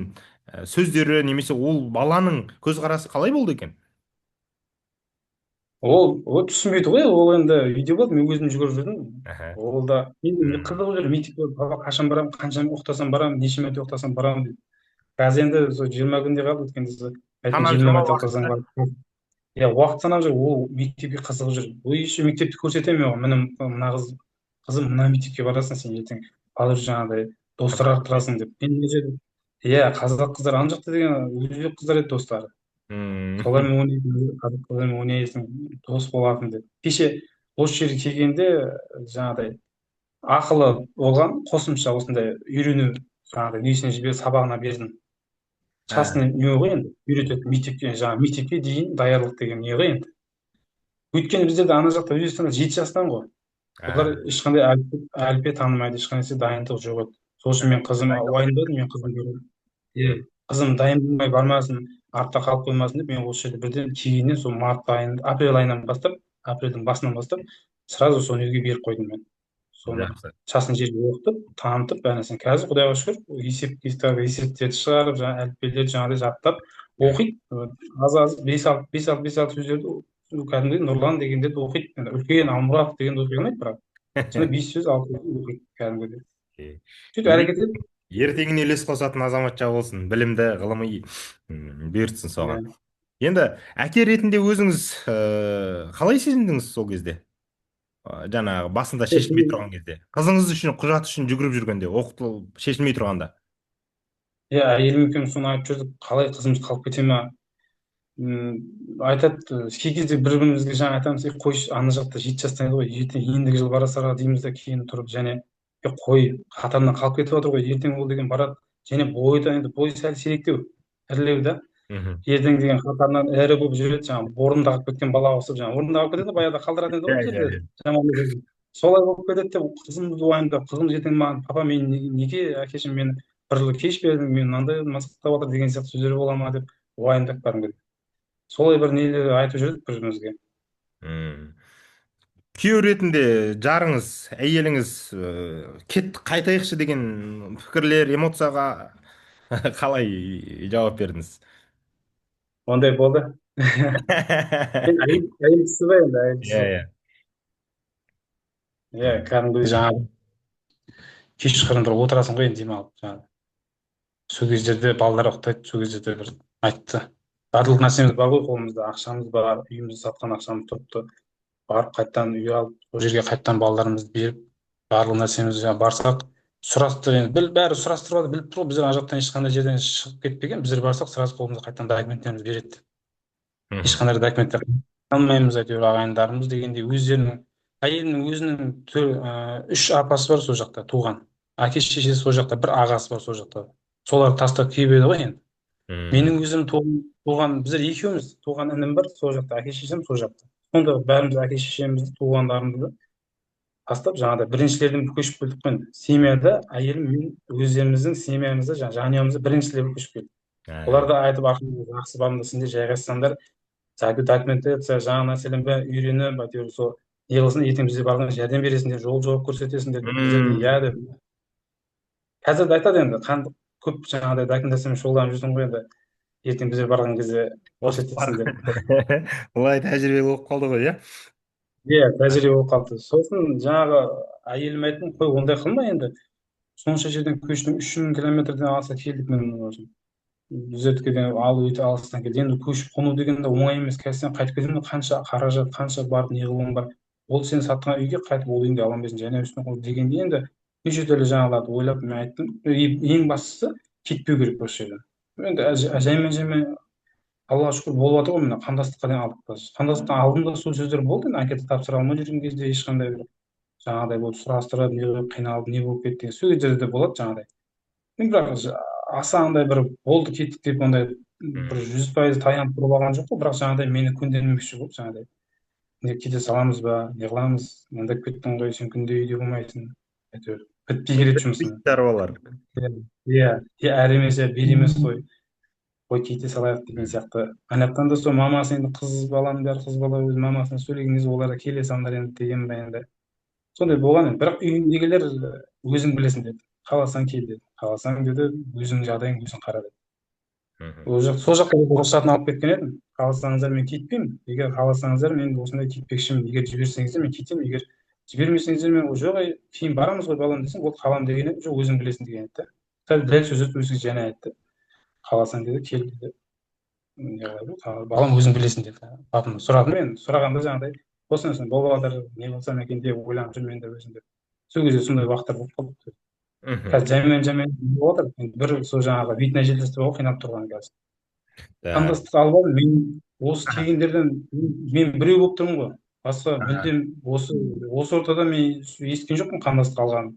сөздері немесе ол баланың көзқарасы қалай болды екен? Ол түсінбейді ғой, ол енді үйде болды, мен өзім жүгіріп жүрдім. Ол да енді қызығып жүр мектепке, папа, қашан барамын, қанша ұйықтасам барамын, неше мәрте ұйықтасам барамын дейді. Қазір енді сол 20 күндей қалды, өткенде сол айттым, Санап 20 жүр ма мәрте ұйықтасаң уақытты? барып. Иә, уақыт санап жүр, ол мектепке қызығып жүр. Ол еще мектепті көрсетемін мен оған, міне, мына қыз, қызым, мына мектепке барасың сен ертең, қазір жаңағыдай достар арттырасың деп. Мен мына жерде, иә, қазақ қыздар ана жақта деген өзбек қыздар еді достары. Солармен ойнайтын, қазақ қыздармен ойнайсың, дос болатын деп. Кеше осы жерге келгенде жаңағыдай ақылы болған қосымша осындай үйрену жаңағыдай несіне жіберіп, сабағына бердім. Частный не ғой енді, үйретеді мектепке, жаңағы мектепке дейін даярлық деген не ғой енді. Өйткені біздерде ана жақта, Өзбекстанда 7 жастан ғой. Олар ешқандай әліппе танымайды, ешқандай нәрсе дайындық жоқ еді. Сол үшін мен қызым уайымдадым, мен қызым көріп. Иә, қызым дайын болмай бармасын, артта қалып қоймасын деп, мен осы жерде бірден келгеннен сол март айын, апрель айынан бастап, апрельдің басынан бастап сразу соны үйге беріп қойдым мен. Соны частный жерге оқытып, танытып, бәр нәрсені. Қазір құдайға шүкір, есеп есептерді шығарып, жаңағы әліппелерді жаңағыдай жаттап оқиды. Аз аз бес алты, бес алты, бес алты сөздерді, кәдімгідей Нұрлан дегендерді оқиды. Енді үлкен Алмұрат дегенді оқи алмайды, бірақ сондай бес сөз, алты сөз оқиды кәдімгідей. Сөйтіп әрекет етіп. Ертеңіне үлес қосатын азаматша болсын, білімді, ғылыми, бұйыртсын соған. Енді әке ретінде өзіңіз қалай сезіндіңіз сол кезде? Жаңағы басында шешілмей тұрған кезде, қызыңыз үшін, құжат үшін жүгіріп жүргенде, оқытылып шешілмей тұрғанда. Иә, әйелім екеуміз соны айтып жүрдік, қалай қызымыз қалып кете ма? Айтады, кей кезде бір бірімізге жаңа айтамыз, ей, қойшы, ана жақта 7 жастан еді ғой, ертең ендігі жылы барасың дейміз да, кейін тұрып және Қой, қатарынан қалып кетіп жатыр ғой, ертең ол деген барады, және бойы да енді, бойы сәл сиректеу, ірілеу да. Ертең деген қатарынан ірі болып жүреді, жаңағы орнында қалып кеткен балаға ұқсап, жаңағы орнында қалып кетеді ғой, баяғыда қалдыратын еді ғой Иә. біздерді жаман. Солай болып кетеді деп қызымды уайымдап, қызым ертең маған: «Папа, мен неге, әкешім, мені бір жыл кеш бердің, мен мынандай мазақтап жатыр» деген сияқты сөздер бола ма деп уайымдап, кәдімгідей солай бір нелер айтып жүрдік бір бірімізге. Күйеу ретінде жарыңыз, әйеліңіз кет, қайтайықшы деген пікірлер, эмоцияға қалай жауап бердіңіз? Ондай болды. Енді әйел кісі ғой, енді әйел иә кісі. иә Иә, кәдімгідей жаңағы кешқұрым бір отырасың ғой енді демалып, жаңағы сол кездерде балалар ұйықтайды, сол кездерде бір айтты: барлық нәрсеміз бар ғой қолымызда, ақшамыз бар, үйімізді сатқан ақшамыз тұрыпты, барып қайтадан үй алып, сол жерге қайтадан балаларымызды беріп, барлық нәрсеміз, жаңағы барсақ сұрастыр енді, бәрі сұрастырып алды, біліп тұр ғой, біздер ана жақтан ешқандай жерден шығып кетпеген, біздер барсақ, сразу қолымызға қайтадан документтерімізді береді. Ешқандай документтер алмаймыз әйтеуір, ағайындарымыз дегендей, өздерінің, әйелімнің өзінің үш апасы бар сол жақта, туған әке шешесі сол жақта, бір ағасы бар сол жақта, солар тастап келіп еді ғой енді. Менің өзім туған, біздер екеуміз, туған інім бар сол жақта, әке шешем сол жақта. Сонда бәріміз әке шешемізді, туғандарымызды тастап, жаңағыдай біріншілерден көшіп келдік қой енді. Семьяда әйелім мен өздеріміздің семьямызда, жаңағы жанұямызда біріншілер көшіп келдік. Олар да айтып, ақыры жақсы, барыңдар, сендер жайғассаңдар, документация, жаңа нәрселердің бәрін үйреніп, әйтеуір сол не қылсын, ертең бізде барғанда жәрдем бересіңдер, жол жауап көрсетесіңдер деп. Біздер де иә деп. Қазір де айтады енді, қанды көп жаңағыдай документациямен шұғылданып жүрсің ғой енді, ертең біздер барған кезде көрсетесің деп. Олай тәжірибе болып қалды ғой, иә? Иә, тәжірибе болып қалды. Сосын жаңағы әйеліме айттым: қой, ондай қылма енді, сонша жерден көштің, 3000 километрден аса келдік, міне, осы біздердікіден ал өте алыстан келді. Енді көшіп қону деген де оңай емес, қазір сен қайтып кетемін, қанша қаражат, қанша барып не қылуың бар, ол сен сатқан үйге қайтып ол үйіңді ала алмайсың және үстіне қол дегенде, енді неше түрлі жаңағыларды ойлап мен айттым: ең бастысы кетпеу керек осы жерден. Енді жаймен жаймен, Аллаға шүкір, болып жатыр ғой, міне, қандастыққа дейін алдық та. Қандастықтың алдында сол сөздер болды енді, анкета тапсыра алмай жүрген кезде, ешқандай бір жаңағыдай болып сұрастырып, не қылып қиналып, не болып кетті деген сол кездерде де болады жаңағыдай. Мен бірақ аса андай бір болды, кеттік деп ондай бір 100% таянып тұрып алған жоқ қой, бірақ жаңағыдай мені көндірмекші болып, жаңағыдай не, кете саламыз ба, не қыламыз, мындап кеттің ғой сен, күнде үйде болмайсың, әйтеуір бітпей келеді жұмысың. Шаруалар. Иә, әрі емес, иә, бері емес қой, қой, кете салайық деген сияқты. Ана жақтан да сол мамасы енді, қыз баланың бәрі қыз бала, өз мамасына сөйлеген кезде олар да келе салыңдар енді деген ба, енді сондай болған енді. Бірақ үйіндегілер өзің білесің деді, қаласаң кел деді, қаласаң деді, өзіңнің жағдайың өзің қара деді. Ол жақ, сол жаққа рұқсатын алып кеткен едім: қаласаңыздар, мен кетпеймін, егер қаласаңыздар, мен осындай кетпекшімін, егер жіберсеңіздер, мен кетемін, егер жібермесеңіздер, мен жоқ, ей, кейін барамыз ғой, балам десем, ол қаламын деген еді, жоқ, өзің білесің деген еді да. Дәл сөздерді өзі және айтты: қаласаң деді, кел деді, не қылады, балам, өзің білесің деді. Папам сұрадым мен, сұрағанда жаңағыдай осындай осындай болып жатыр, не қылсам екен деп ойланып жүрмін енді өзім деп. Сол кезде сондай уақыттар болып қалды. Қазір жаймен жаймен болып жатыр енді, бір сол жаңағы вид на жительство ғой қиналып тұрған қазір. Қандастық алып алдым мен осы келгендерден, мен біреу болып тұрмын ғой, басқа мүлдем осы ортада мен естіген жоқпын қандастық алғанын.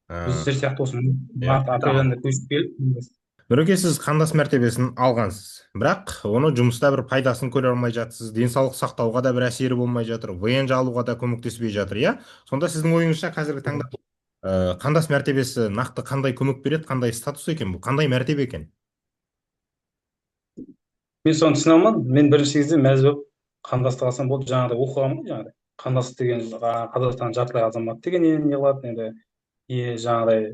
Біздер сияқты осы март апрель айында көшіп келіп. Нұреке, сіз қандас мәртебесін алғансыз, бірақ оны жұмыста бір пайдасын көре алмай жатсыз, денсаулық сақтауға да бір әсері болмай жатыр, ВНЖ алуға да көмектеспей жатыр, иә? Сонда сіздің ойыңызша, қазіргі таңда қандас мәртебесі нақты қандай көмек береді, қандай статус екен бұл, қандай мәртебе екен? Мен соны түсіне алмадым. Мен бірінші кезде мәз болып, қандастық алсам болды, жаңағыдай оқығанмын ғой, жаңағыдай қандастық деген Қазақстанның жартылай азамат деген не қылады енді, и жаңағыдай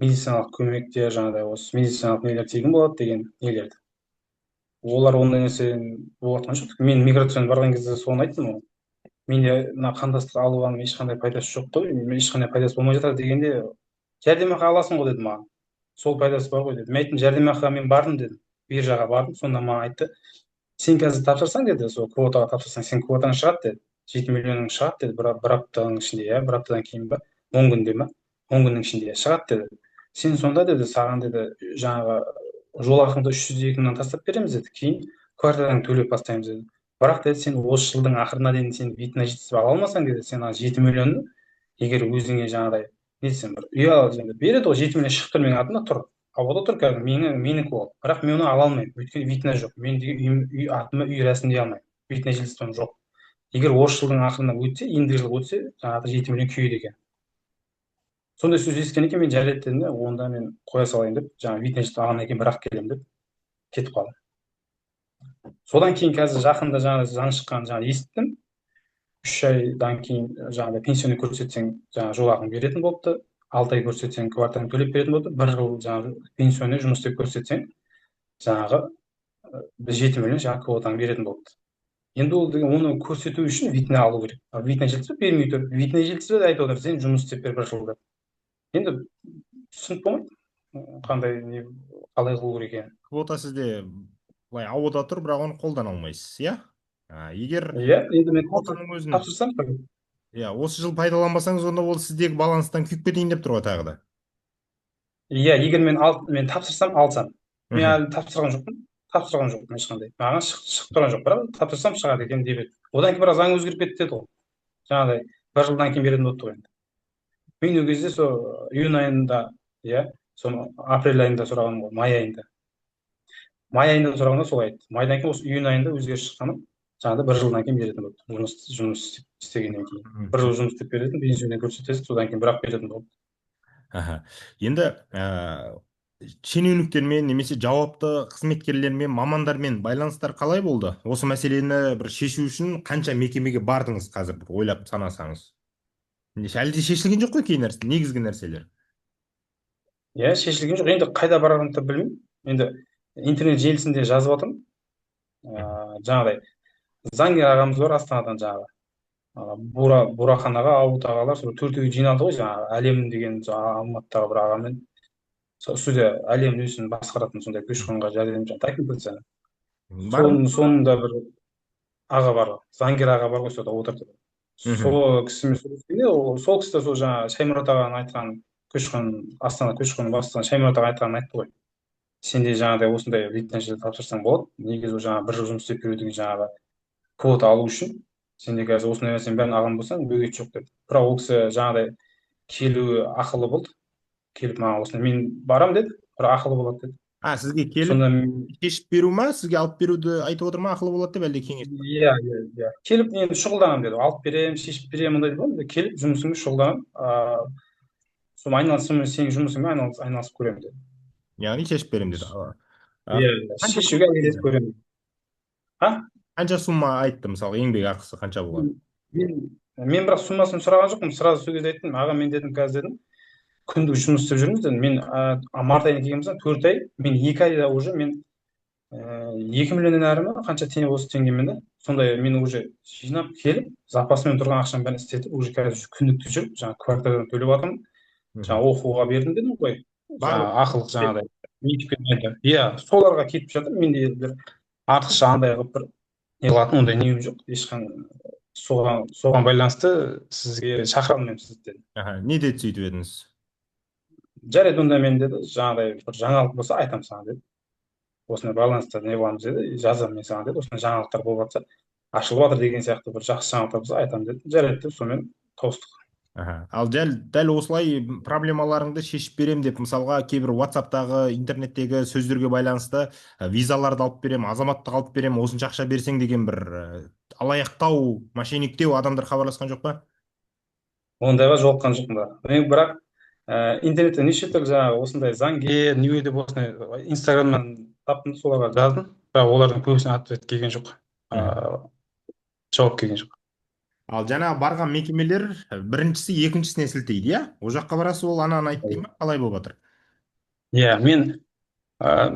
медициналық көмектер, жаңағыдай осы медициналық нелер тегін болады деген нелерді. Олар ондай нәрсе болып жатқан жоқ. Мен миграционный барған кезде соны айттым ғой: менде мына қандастық алғаным ешқандай пайдасы жоқ қой, ешқандай пайдасы болмай жатыр дегенде, жәрдемақы аласың ғой деді маған, сол пайдасы бар ғой деді. Мен айттым: жәрдемақыға мен бардым дедім, биржаға бардым. Сонда маған айтты: сен қазір тапсырсаң деді, сол квотаға тапсырсаң, сен квотаң шығады деді, 7 миллионың шығады деді, бір аптаның ішінде, иә, бір аптадан кейін ба, 10 күнде ма, 10 күннің ішінде шығады деді. Сен сонда деді, саған деді, жаңағы жол ақыңды 302 мыңнан тастап береміз деді, кейін квартираңды төлеп бастаймыз деді. Бірақ деді, сен осы жылдың ақырына дейін сен вид на жительство ала алмасаң деді, сен ана 7 миллионды егер өзіңе жаңағыдай Не десем, бір үй енді береді ғой, 7 миллион шығып тұр менің атымда тұр. Ауада тұр кәдімгі, менікі ол. Бірақ мен оны ала алмаймын, өйткені вид на жоқ. Мен деген үйім, үй атыма үй рәсімдей алмаймын. Вид на жительством жоқ. Егер осы жылдың ақырына өтсе, ендігі жылы өтсе, жаңағы 7 миллион күйеді екен. Сондай сөз естігеннен кейін мен жарайды дедім де, онда мен қоя салайын деп, жаңағы вид на жительство алғаннан кейін бірақ келемін деп кетіп қалдым. Содан кейін қазір жақында жаңағы заң шыққанын жаңағы естідім. 3 айдан кейін жаңағыдай пенсионный көрсетсең, жаңағы жолақың беретін болыпты. 6 ай көрсетсең, квартираңды төлеп беретін болыпты. Бір жыл жаңағы пенсионный жұмыс істеп көрсетсең, жаңағы 7 миллион жаңағы квотаңды беретін болыпты. Енді ол деген оны көрсету үшін вид на алу керек. Ал вид на жительство бермей тұр. Вид на жительство да айтып отыр, сен жұмыс істеп бер бір жыл деп. Енді түсінік болмайды, қандай не, қалай қылу керек екенін. Квота сізде былай ауада тұр, бірақ оны қолдана алмайсыз, иә? Егер Иә, енді мен квотаның өзін тапсырсам. Иә, осы жыл пайдаланбасаңыз, онда ол сіздегі баланстан күйіп кетейін деп тұр ғой тағы да. Иә, егер мен тапсырсам, алсам, мен әлі тапсырған жоқпын, тапсырған жоқпын ешқандай, маған шығып тұрған жоқ, бірақ тапсырсам шығады екен деп еді. Одан кейін бірақ заң өзгеріп кетті деді ғой, жаңағыдай бір жылдан кейін беретін болыпты ғой. Енді мен ол кезде сол июнь айында, иә, сол апрель айында сұрағанмын ғой, май айында сұрағанда солай айтты. Майдан кейін осы июнь айында өзгеріс шыққаны, жаңағыдай бір жылдан кейін беретін болды, жұмыс істегеннен кейін бір жыл жұмыс істеп беретін, пенсионный көрсетесің, содан кейін бірақ беретін болды. Аха. Енді шенеуніктермен немесе жауапты қызметкерлермен, мамандармен байланыстар қалай болды? Осы мәселені бір шешу үшін қанша мекемеге бардыңыз, қазір бір ойлап санасаңыз? Әлі де шешілген жоқ қой кей нәрсе, негізгі нәрселер. Иә, шешілген жоқ. Енді қайда барарымды да білмеймін. Енді интернет желісінде жазып жатырмын. Жаңағыдай заңгер ағамыз бар Астанадан, жаңағы Бурахан аға, Ауыт ағалар, сол төртеуі жиналды ғой, жаңағы Әлем деген жаңағы Алматыдағы бір ағамен, сол студия Әлем өзін басқаратын, сондай көші қонға жәрдем, жаңағы документацияны соның да бір аға бар, заңгер аға бар ғой, сонда отырды. Сол кісімен сөйлескенде, ол сол кісі де сол жаңағы Шаймұрат ағаның айтқан, көші қон, Астана көші қон бастығы Шаймұрат аға айтқанын айтты ғой: сен де жаңағыдай осындай вид на жительство тапсырсаң болады негізі, ол жаңағы бір жыл жұмыс істеп беру деген жаңағы квота алу үшін сен де қазір осындай нәрсенің бәрін алған болсаң, бөгет жоқ деп. Бірақ ол кісі жаңағыдай келуі ақылы болды, келіп маған осындай, мен барамын деді, бірақ ақылы болады деді. А, сізге келіп Сонда шешіп беру ма, сізге алып беруді айтып отыр ма, ақылы болады деп, әлде кеңес? Иә, келіп мен шұғылданамын деді, алып беремін, шешіп беремін, ондай деді. Келіп жұмысыңмен шұғылданамын, сол айналысып, сенің жұмысыңмен айналысып көремін деді. Яғни шешіп беремін деді. Иә, шешуге әрекет көремін, а Қанша сумма айтты, мысалы, еңбек ақысы қанша болады? Мен бірақ суммасын сұраған жоқпын. Сразу сол кезде айттым: аға, мен дедім, қазір дедім, күндік жұмыс істеп жүрміз дедім. Мен март айына келген болсам, 4 ай, мен 2 айда уже мен 2 миллионнан әрі ма, қанша теңге, осы теңгемен да, сондай мен уже жинап келіп, запасымен тұрған ақшамның бәрін істетіп, уже қазір күндікті жүріп, жаңағы квартирадан төлеп жатырмын, жаңағы оқуға бердім дедім ғой, жаңағы ақылық, жаңағыдай мектепке, иә, соларға кетіп жатыр. Менде бір артықша андай қылып бір не қылатын ондай нем жоқ ешқандай, соған байланысты сізге шақыра алмаймын сізді дедім. Аха, не деді сөйтіп едіңіз? Жарайды онда, мен деді, жаңағыдай бір жаңалық болса, айтамын саған деді, осындай байланыста не қыламыз деді, жазамын мен саған деді, осындай жаңалықтар болып жатса, ашылып жатыр деген сияқты бір жақсы жаңалықтар болса, айтамын деді. Жарайды деп, сонымен тауыстық. Аха. Ал дәл осылай проблемаларыңды шешіп берем деп, мысалға, кейбір WhatsAppтағы, интернеттегі сөздерге байланысты визаларды алып берем, азаматтық алып берем, осынша ақша берсең деген бір алаяқтау, мошенниктеу адамдар хабарласқан жоқ па? Ондайға жолыққан жоқпын да мен. Бірақ интернетте неше түрлі жаңағы осындай заңгер не деп, осындай Инстаграмнан таптым, соларға жаздым, бірақ олардың көбісіне ответ келген жоқ, жауап келген жоқ. Ал жаңағы барған мекемелер біріншісі екіншісіне сілтейді, иә? Ол жаққа барасыз, ол ананы айт дей ма? Қалай болып жатыр? Иә, мен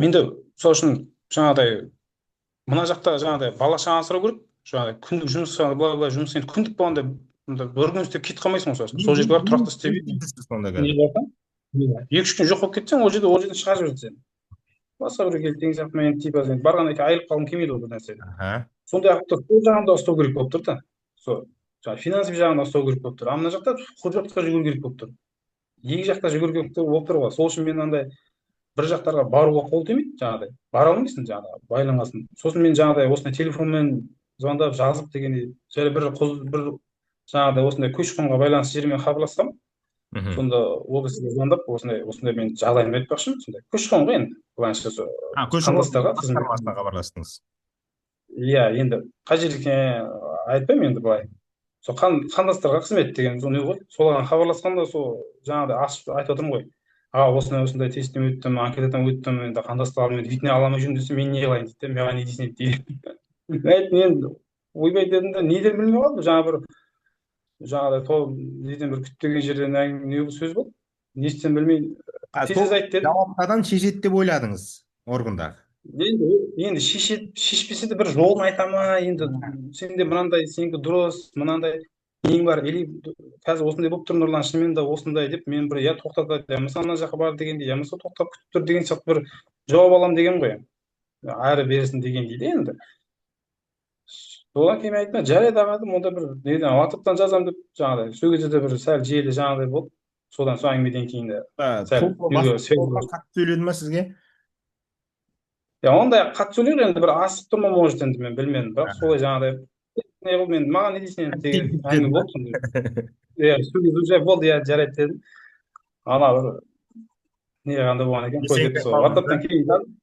менде сол үшін жаңағыдай мына жақта жаңағыдай бала шаға асырау керек, жаңағыдай күндік жұмыс, былай былай жұмыс. Енді күндік болғанда мында бір күн істеп кетіп қалмайсың ғой, сосын сол жерге барып тұрақты істеп Сонда не қазір. қыласың, 2-3 күн жоқ болып кетсең, ол жерден шығарып жібереді сені, басқа біреу келді деген сияқты. Мен типа барғаннан кейін айырылып қалғым келмейді ғой бір нәрседен. Сондай қылып сол жағын да ұстау керек болып тұр да, сол жаңағы финансовый жағын да ұстау керек болып тұр. А мына жақта құжатқа жүгіру керек болып тұр, екі жақта жүгіру керек болып тұр ғой. Сол үшін мен андай бір жақтарға баруға қол тимейді, жаңағыдай бара алмайсың, жаңағыдай байланғасын. Сосын мен жаңағыдай осындай телефонмен звондап, жазып дегендей, және бір жаңағыдай осындай көші қонға байланысты жермен хабарласқанмын. Сонда ол кісіге звондап, осындай осындай мен жағдайымды айтпақшымын, сондай көші қон ғой енді, былайынша сол Көші қон қандастарға қызмет. Басқармасына хабарластыңыз. Иә, енді қай жерге екенін айтпаймын енді былай. Сол қандастарға қызмет деген сол не ғой, соған хабарласқанда сол жаңағыдай ашып айтып отырмын ғой: аға, осындай осындай тесттен өттім, анкетадан өттім, енді қандастарым енді вид ала алмай жүрмін десем, мен не қылайын дейді де, маған не дейсің дейді. Мен айттым енді, ойбай дедім де, не дерімді білмей қалдым. Жаңа бір жаңағыдай сол неден бір күтпеген жерден әңгіме не сөз болды, не істерімді білмей, тез сол тез айт дедім. Жауапты шешеді деп ойладыңыз органдағы? Енді шешеді, шешпесе де бір жолын айта ма енді, сенде мынандай, сенікі дұрыс, мынандай нең бар, или қазір осындай болып тұр, Нұрлан, шынымен де осындай деп мен бір я тоқтатады, я болмаса ана жаққа бар дегендей, я болмаса тоқтап күтіп тұр деген сияқты бір жауап аламын деген ғой, әрі берсін дегендей де енді. Содан кейін мен айттым: жарайды, аға, дедім, онда бір неден, ватсаптан жазамын деп. Жаңағыдай сол кезде де бір сәл желі жаңағыдай болды, содан сол әңгімеден кейін де сәл неге связь. Қатты сөйледі ма сізге? Иә, ондай қатты сөйлеу енді бір асығып тұр ма, может, енді мен білмедім, бірақ солай жаңағыдай не қылып, мен маған не дейсің енді деген әңгіме болды сондай. Иә, сол кезде уже болды, иә, жарайды дедім. Ана бір не қандай болған екен, қой деп сол ватсаптан кейін жаздым,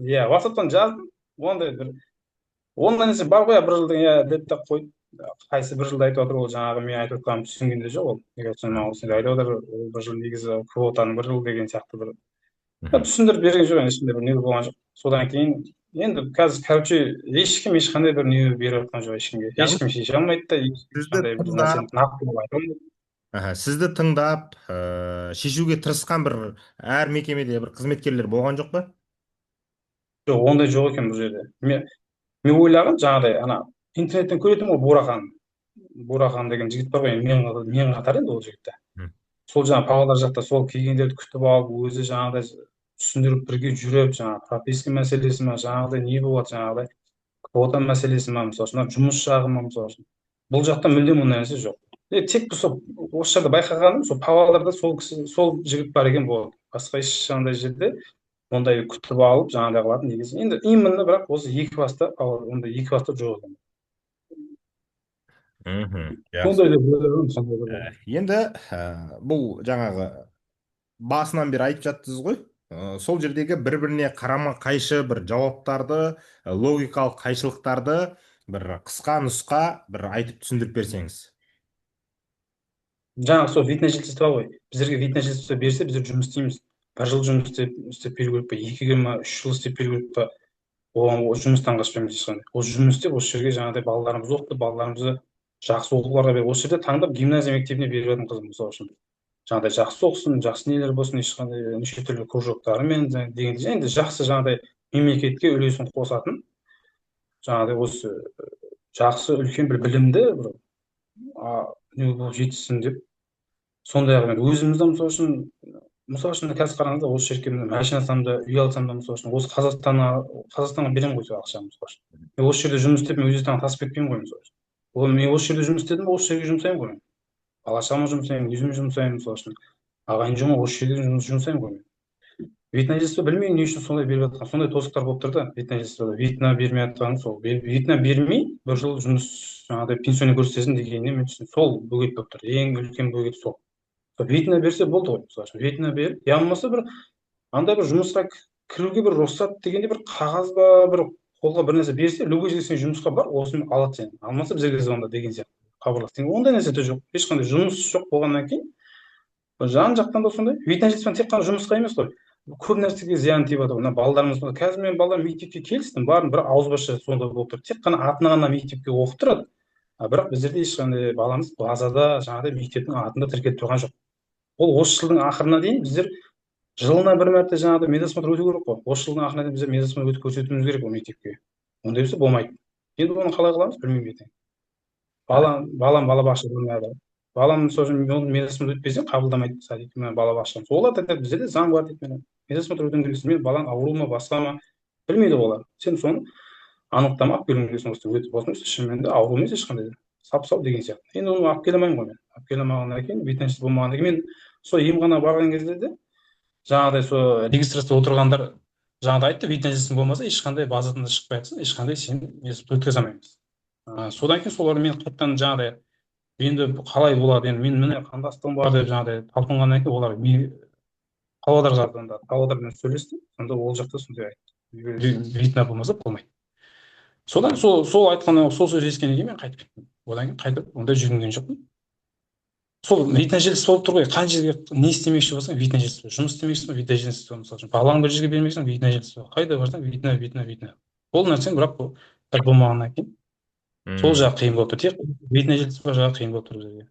иә, ватсаптан жаздым. Ондай бір ондай нәрсе бар ғой, иә, бір жылдың, иә, деді де қойды. Қайсы бір жылды айтып жатыр ол, жаңағы мен айтып жатқанымды түсінген де жоқ ол. Неге айтсам, маған осындай айтып жатыр, ол бір жыл негізі квотаның бір жыл деген сияқты бір түсіндіріп берген жоқ енді, ешқандай бір не болған жоқ. Содан кейін енді қазір, короче, ешкім ешқандай бір не беріп жатқан жоқ ешкімге, ешкім шеше алмайды да, ешқандай бір нәрсені нақты айта алмайды. Сізді тыңдап, шешуге тырысқан бір әр мекемеде бір қызметкерлер болған жоқ па? Жоқ, ондай жоқ екен бұл жерде. Мен ойлағам, жаңағыдай ана интернеттен көретінмін ғой, Бурахан деген жігіт бар ғой енді, мен қатар енді ол жігітті. Сол жаңағы Павлодар жақта сол келгендерді күтіп алып, өзі жаңағыдай түсіндіріп, бірге жүріп, жаңағы прописка мәселесі ма, жаңағыдай не болады, жаңағыдай квота мәселесі ма, мысалы үшін, жұмыс жағы ма, мысалы үшін. Бұл жақта мүлдем ондай нәрсе жоқ. Тек сол осы жерде байқағаным, сол Павлодарда сол кісі, сол жігіт бар екен, болды. Басқа ешқандай жерде ондай күтіп алып, жаңағыдай қылатын негізі енді именно, бірақ осы екі баста, ондай екі баста жоқ екен. Жақсы. Сондай деп ойлаймын, сондай бір. Енді бұл жаңағы басынан бері айтып жаттыңыз ғой, сол жердегі бір біріне қарама қайшы бір жауаптарды, логикалық қайшылықтарды бір қысқа нұсқа бір айтып түсіндіріп берсеңіз. Жаңағы сол вид на жительство ғой, біздерге вид на жительство берсе, біздер жұмыс істейміз. Бір жыл жұмыс істеп беру керек па, 2-ге ма, 3 жыл істеп беру керек па, оған жұмыстан қашпаймыз ешқандай. Осы жұмыс істеп, осы жерге жаңағыдай балаларымызды оқытып, балаларымызды жақсы оқуларға беріп, осы жерде таңдап гимназия мектебіне беріп жатырмын қызым, мысалы үшін, жаңағыдай жақсы оқысын, жақсы нелер болсын, ешқандай неше түрлі кружоктарымен дегендей, енді жақсы жаңағыдай мемлекетке үлесін қосатын, жаңағыдай осы жақсы үлкен бір білімді бір не болып жетсін деп. Сондай ақ енді өзіміз де, мысалы үшін, қазір қараңыздар, осы жерге міне машина алсам да, үй алсам да, мысалы үшін, осы Қазақстанға беремін ғой сол ақшаны. Мысалы үшін, мен осы жерде жұмыс істеп, мен Өзбекстанға тасып кетпеймін ғой. Мысалы үшін, ол мен осы жерде жұмыс істедім, осы жерге жұмсаймын ғой, мен бала шағама жұмсаймын, өзіме жұмсаймын, мысалы үшін, ағайын жұртыма осы жерде жұмсаймын ғой. Мен вид на жительство білмеймін, не үшін солай беріп жатқан, сондай тосықтар болып тұр да вид на жительствода. Вид на бермей жатқан сол вид на бермей, бір жыл жұмыс жаңағыдай пенсионный көрсетесің дегеніне мен түсіндім, сол бөгет болып тұр, ең үлкен бөгет сол. Сол вид на берсе болды ғой, мысалы үшін, вид на беріп, я болмаса бір андай бір жұмысқа кіруге бір рұқсат дегенде бір қағаз ба, бір қолға бір нәрсе берсе, любой жерге сен жұмысқа бар, осыны алады сені, алмаса бізге звонда деген сияқты, хабарлас деген ондай нәрсе де жоқ. Ешқандай жұмыс жоқ болғаннан кейін жан жақтан да сондай. Вид на жительство тек қана жұмысқа емес қой, көп нәрсеге зиян тиіп жатыр. Мына балдарымыз, қазір мен балалар мектепке келістім, бардым, бірақ ауызбашы сондай болып тұр, тек қана атына ғана мектепке оқып тұрады, а бірақ біздерде ешқандай баламыз базада, жаңағыдай мектептің атында тіркеліп тұрған жоқ. Ол осы жылдың ақырына дейін біздер жылына бір мәрте жаңағыдай медосмотр өту керек қой. Осы жылдың ақырына дейін біздер медосмотр өтіп көрсетуіміз керек ол мектепке. Ондай болса болмайды. Енді оны қалай қыламыз, білмеймін. Ертең балам балабақша болмайды, балам, мысалы үшін, оны медосмотр өтпесе, қабылдамайды садик, балабақша. Олар да айтады: бізде де заң бар дейді, міне, медосмотр өтуің керексің. Мен балаң ауру ма, басқа ма, білмейді ғой олар. Сен соны анықтама алып келуің керексің, осыдан өтіп болсын, шынымен де ауру емес, ешқандай сап сау деген сияқты. Енді оны алып келе алмаймын ғой мен. Алып келе алмағаннан кейін, вид болмағаннан кейін, мен сол емханаға барған кезде де жаңағыдай сол регистрацияда отырғандар жаңағыдай айтты: вид на болмаса, ешқандай базадан да шықпай жатсың, ешқандай сен өткізе алмаймыз. Содан кейін солар мен қайтадан жаңағыдай Енді қалай болады енді, мен міне қандастығым бар деп жаңағыдай талпынғаннан кейін олар Павлодарға звондады, Павлодармен сөйлестім. Сонда ол жақта сондай айтты: вид на болмаса болмайды. Содан сол айтқан, сол сөз ескеннен кейін мен қайтып кеттім. Одан кейін қайтып ондай жүгінген жоқпын. Сол вид на жительство болып тұр ғой. Қай жерге не істемекші болсаң, вид на жительство. Жұмыс істемекшісің ба, вид на жительство. Мысалы үшін, балаңды бір жерге бермексің, вид на жительство. Қайда барсаң, вид на, вид на, вид на. Ол нәрсені бірақ бұл болмағаннан кейін сол жағы қиын болып тұр. Тек вид на жительство жағы қиын болып тұр бізге.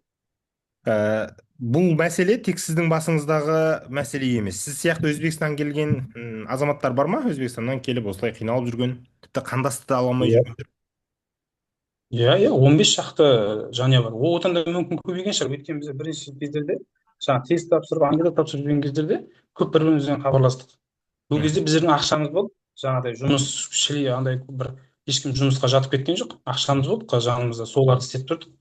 Бұл мәселе тек сіздің басыңыздағы мәселе емес. Сіз сияқты Өзбекстаннан келген азаматтар бар ма? Өзбекстаннан келіп, осылай қиналып жүрген, тіпті қандасты да ала алмай Иә. жүргендер? Иә, 15 шақты жанұя бар. Ол одан да мүмкін көбейген шығар, өйткені біз бірінші кездерде жаңағы тест тапсырып, анкета тапсырып жүрген кездерде көп бір бірімізбен хабарластық. Ол кезде біздердің ақшамыз болды, жаңағыдай жұмыс шіли андай бір ешкім жұмысқа жатып кеткен жоқ, ақшамыз болды жанымызда, соларды істеп тұрдық.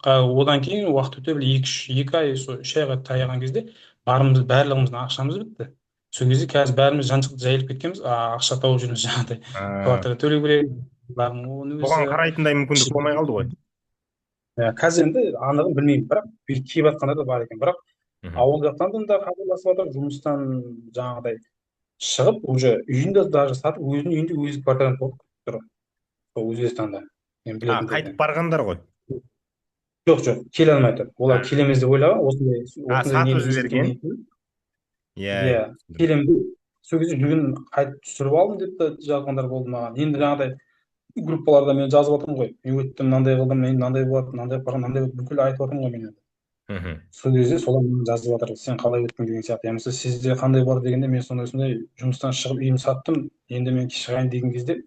Одан кейін уақыт өте келе, 2 үш, 2 ай, сол 3 айға таяған кезде барымыз, барлығымыздың ақшамыз бітті. Сол кезде қазір бәріміз жан жақты жайылып кеткенбіз, ақша тауып жүрміз, жаңағыдай квартира төлеу керек, бәрінің оның Оған өзі. қарайтындай мүмкіндік болмай қалды ғой. Иә, қазір енді анығын білмеймін, бірақ келіп жатқандар да бар екен. Бірақ ауыл жақтан да хабарласып жатыр, жұмыстан жаңағыдай шығып, уже үйін де даже сатып, өзінің үйінде өзі квартирант болып тұр сол Өзбекстанда мен Қайтып білетіндерден. барғандар ғой. Жоқ, келе алмай тұр олар. Келеміз деп ойлаған, осындай осындай Сатып нені жіберген. ескеннен кейін. Иә. Иә, келемін деп, сол кезде жүгін қайтып түсіріп алдым деп те жазғандар болды маған. Енді жаңағыдай группаларда мен жазып жатырмын ғой: мен өттім, мынандай қылдым, мен мынандай болады, мынандай барған, мынандай болады, бүкіл айтып жатырмын ғой мен енді. Сол кезде солар маған жазып жатыр: сен қалай өттің деген сияқты, я болмаса сізде қандай бар дегенде, мен сондай сондай жұмыстан шығып, үйімді саттым, енді мен шығайын деген кезде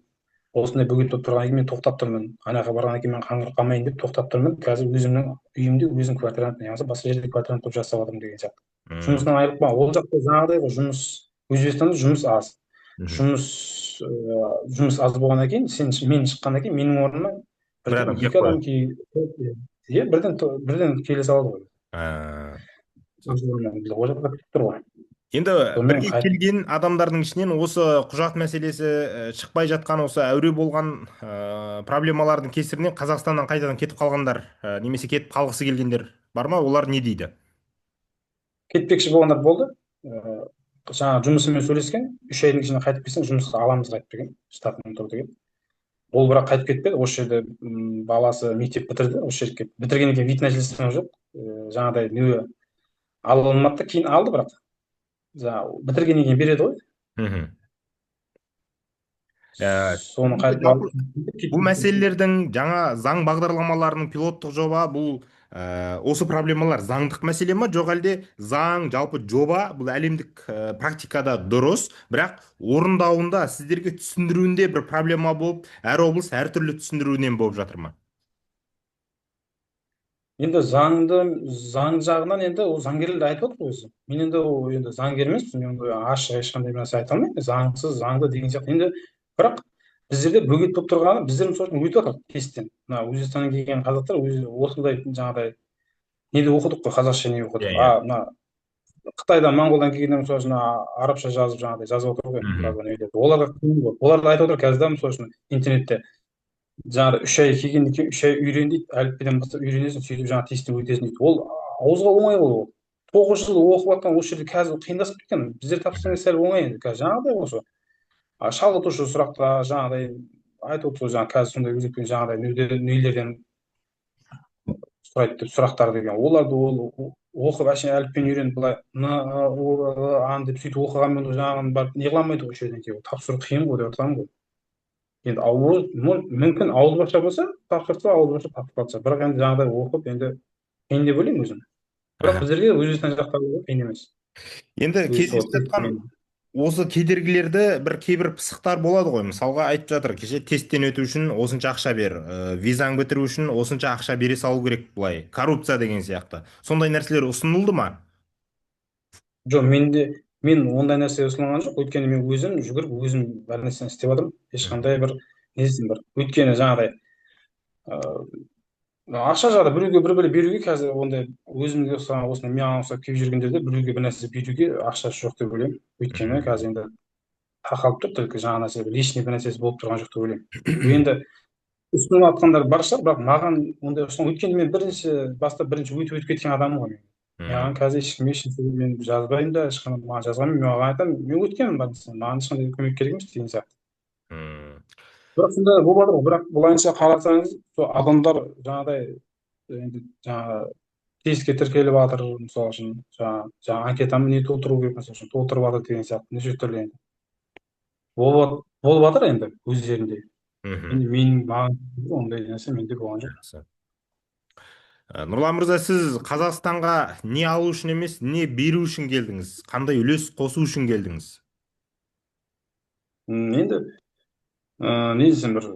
осындай бөгет болып тұрғаннан кейін мен тоқтап тұрмын, ана жаққа барғаннан кейін мен қаңғырып қалмайын деп тоқтап тұрмын, қазір өзімнің үйімде өзім квартирант, я болмаса басқа жерде квартирант болып жасап жатырмын деген сияқты. Жұмысынан айырылып қалған. Ол жақта жаңағыдай ғой, жұмыс, Өзбекстанда жұмыс аз. Жұмыс аз болғаннан кейін сен, мен шыққаннан кейін менің орныма Бір бірден адам келіп екі адам қояды. Иә, бірден келе салады ғой. Ол жақта күтіп тұр ғой. Енді Сонымен бірге келген адамдардың ішінен осы құжат мәселесі шықпай жатқан, осы әуре болған проблемалардың кесірінен Қазақстаннан қайтадан кетіп қалғандар немесе кетіп қалғысы келгендер бар ма? Олар не дейді? Кетпекші болғандар болды. Жаңағы жұмысымен сөйлескен, 3 айдың ішінде қайтып келсең, жұмысқа аламыз, қайтып деген, штатный тұр деген. Ол бірақ қайтып кетпеді. Осы жерде баласы мектеп бітірді, осы жерге келіп бітіргеннен кейін вид на жительство жоқ, жаңағыдай не ала алмады да, кейін алды, бірақ жаңағы бітіргеннен кейін береді ғой. Соны қайтып Жалпы алып. бұл мәселелердің, жаңа заң бағдарламаларының, пилоттық жоба, бұл осы проблемалар заңдық мәселе ма, жоқ әлде заң, жалпы жоба, бұл әлемдік практикада дұрыс, бірақ орындауында, сіздерге түсіндіруінде бір проблема болып, әр облыс әртүрлі түсіндіруінен болып жатыр ма? Енді заңды, заң жағынан енді ол заңгерлер айтып отыр ғой өзі. Мен енді ол енді заңгер емеспін, мен ондай ашық ешқандай нәрсе айта алмаймын, заңсыз, заңды деген сияқты. Енді бірақ біздерде бөгет болып тұрғаны, біздер мысалы үшін өтіп жатырмық тесттен. Мына Өзбекстаннан келген қазақтар өзі осындай жаңағыдай неде оқыдық қой, қазақша не оқыдық. Иә. А мына Қытайдан, Моңғолдан келгенде, мысалы үшін, арабша жазып, жаңағыдай жазып отыр ғой. Оларға қиын ғой. Олар да айтып отыр қазір да, мысалы үшін, интернетте жаңағыдай 3 ай келгеннен кейін 3 ай үйрен дейді, әліппеден бастап үйренесің, сөйтіп жаңағы тесттен өтесің дейді. Ол ауызға оңай ғой. Ол 9 жыл оқып жатқан осы жерде қазір қиындасып кеткен. Біздер тапсырған сәл оңай. Енді қазір жаңағыдай осы шалғытушы сұрақтар, жаңағыдай айтып отыр ғой, жаңағы қазір сондай өзекпен жаңағыдай нелерден сұрайды деп сұрақтар деген. Оларды ол оқып, әшейін әліппені үйреніп, былай н, у, л, а деп сөйтіп оқығанмен, жаңағыны барып не қыла алмайды ғой. Осы жерден кейін тапсыру қиын ғой деп жатқаным ғой. Енді ауыз, мүмкін, ауызбаша болса, тапсырса, ауызбаша тапсырып, бірақ енді жаңағыдай оқып енді қиын деп ойлаймын өзім. Бірақ біздерге, Өзбекстан жақтағы, қиын емес. Енді кездесіп жатқан осы кедергілерді бір кейбір пысықтар болады ғой. Мысалға, айтып жатыр: кеше тесттен өту үшін осынша ақша бер, визаң бітіру үшін осынша ақша бере салу керек, былай коррупция деген сияқты сондай нәрселер ұсынылды ма? Жоқ, менде, мен ондай нәрсе ұсынылған жоқ, өйткені мен өзім жүгіріп, өзім бәр нәрсені істеп жатырмын. Ешқандай бір несін бір, өйткені жаңағыдай ақша жағы біреуге бір бәле беруге қазір ондай өзімге ұқсаған, осындай маған ұқсап келіп жүргендерде біреуге бір нәрсе беруге ақшасы жоқ деп ойлаймын. Өйткені қазір енді тақалып тұр, только жаңа нәрсе, лишний бір нәрсесі болып тұрған жоқ деп ойлаймын. Енді Ұсынып жатқандар бар шығар, бірақ маған ондай ұсыну, өйткені мен бірінші бастап бірінші өтіп өтіп кеткен адаммын ғой мен. Маған қазір ешкім ешнәрсе мен жазбаймын да, ешқандай маған жазғанмен мен оған айтамын, мен өткенмін бар, маған ешқандай көмек керек емес деген сияқты. Бірақ сонда болып жатыр ғой, бірақ былайынша қарасаңыз, сол адамдар жаңағыдай енді жаңағы тестке тіркеліп жатыр, мысалы үшін жаңағы анкетаны не толтыру керек, мысалы үшін толтырып жатыр деген сияқты неше түрлі енді болып жатыр енді өздерінде. Енді мен маған ондай нәрсе менде болған жоқ. Жақсы. Нұрлан мырза, сіз Қазақстанға не алу үшін емес, не беру үшін келдіңіз? Қандай үлес қосу үшін келдіңіз? Енді не десем бір,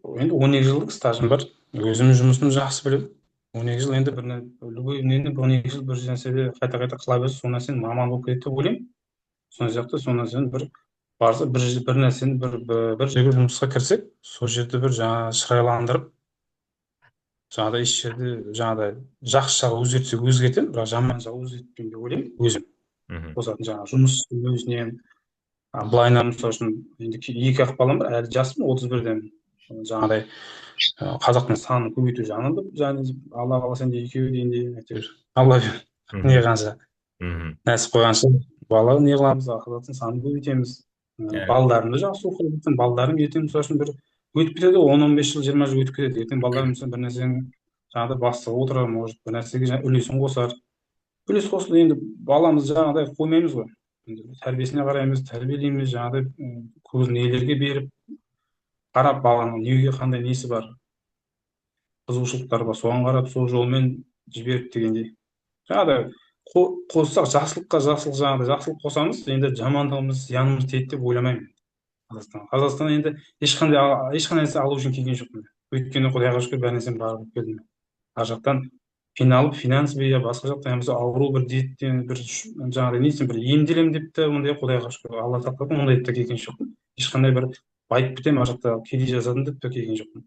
енді 12 жылдық стажым бар. Өзім жұмысымды жақсы білемін. 12 жыл енді бір любой нені 12 жыл бір нәрседе қайта-қайта қыла берсе, сол нәрсені маман болып кетеді деп ойлаймын. Сол сияқты сол нәрсені бір барса, бір нәрсені бір жерге жұмысқа кірсек, сол жерді бір жаңа шырайландырып, жаңағыдай еш жерде жаңағыдай жақсы жағы өзгертсек өзгертемін, бірақ жаман жағы өзгертпеймін деп ойлаймын өзім. Қосатын жаңағы жұмыс өзінен, былайынан мысалы үшін енді екі ақ балам бар, әлі жаспын, 31-ден. Жаңағыдай қазақтың санын көбейту жағынан да, және Алла қаласа енді екеуі дегендей, әйтеуір Алла не қанша нәсіп қойғанша бала не қыламыз, қазақтың санын көбейтеміз. Балдарымды жақсы оқытамын, балдарым ертең мысалы үшін бір өтіп кетеді ғой, 10-15 жыл, 20 жыл өтіп кетеді. Ертең балдарым мысалы бір нәрсенің жаңағыдай бастығы отырар, может, бір нәрсеге жаңа үлесін қосар. Үлес қосылды енді баламыз жаңағыдай қоймаймыз ғой. Енді тәрбиесіне қараймыз, тәрбиелейміз, жаңағыдай, көзін нелерге беріп, қарап баланың неге қандай несі бар, қызығушылықтары бар, соған қарап сол жолмен жіберіп дегендей. Жаңағыдай қоссақ жақсылыққа жақсылық, жаңағыдай жақсылық қосамыз, енді жамандығымыз, зиянымыз тиеді деп ойламаймын. Қазақстан енді ешқандай нәрсе алу үшін келген жоқпын. Өйткені Құдайға шүкір бәр нәрсем бар болып келдім. Ар жақтан қиналып, финансовый я басқа жақтан, я болмаса ауру бір дерттен, бір жаңағыдай не десем, бір емделемін деп те ондай Құдайға шүкір, Алла сақтасын, ондай да келген жоқпын. Ешқандай бір байып бітемін, ар жақта кедей жасадым деп те келген жоқпын.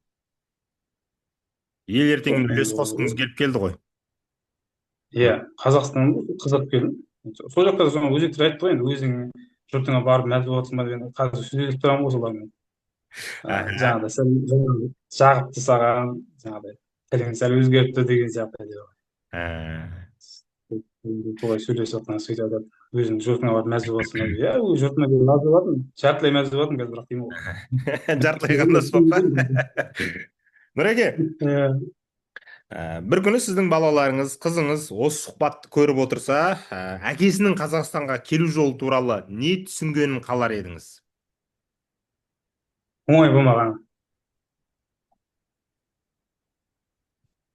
Ел ертеңіне үлес қосқыңыз келіп келді ғой. Иә, Қазақстанды қызығып келдім. Сол жақта да соны өзектер айтты ғой, енді өзің жұртыңа барып мәз болып жатсың ба деген, қазір сөйлесіп тұрамын ғой солармен. Жаңағыдай сәл жағыпты саған, жаңағыдай тілің сәл өзгеріпті деген сияқты деп. Солай сөйлесіп жатқан сөйтіп айтады, өзің жұртыңа барып мәз болып жатсың ба деп. Иә, өз жұртыма келіп мәз болып жатырмын, жартылай мәз болып жатырмын қазір, бірақ деймін ғой. Жартылай қандас болып па? Нұреке, Иә. Бір күні сіздің балаларыңыз, қызыңыз осы сұхбатты көріп отырса, әкесінің Қазақстанға келу жолы туралы не түсінгенін қалар едіңіз? Оңай болмаған.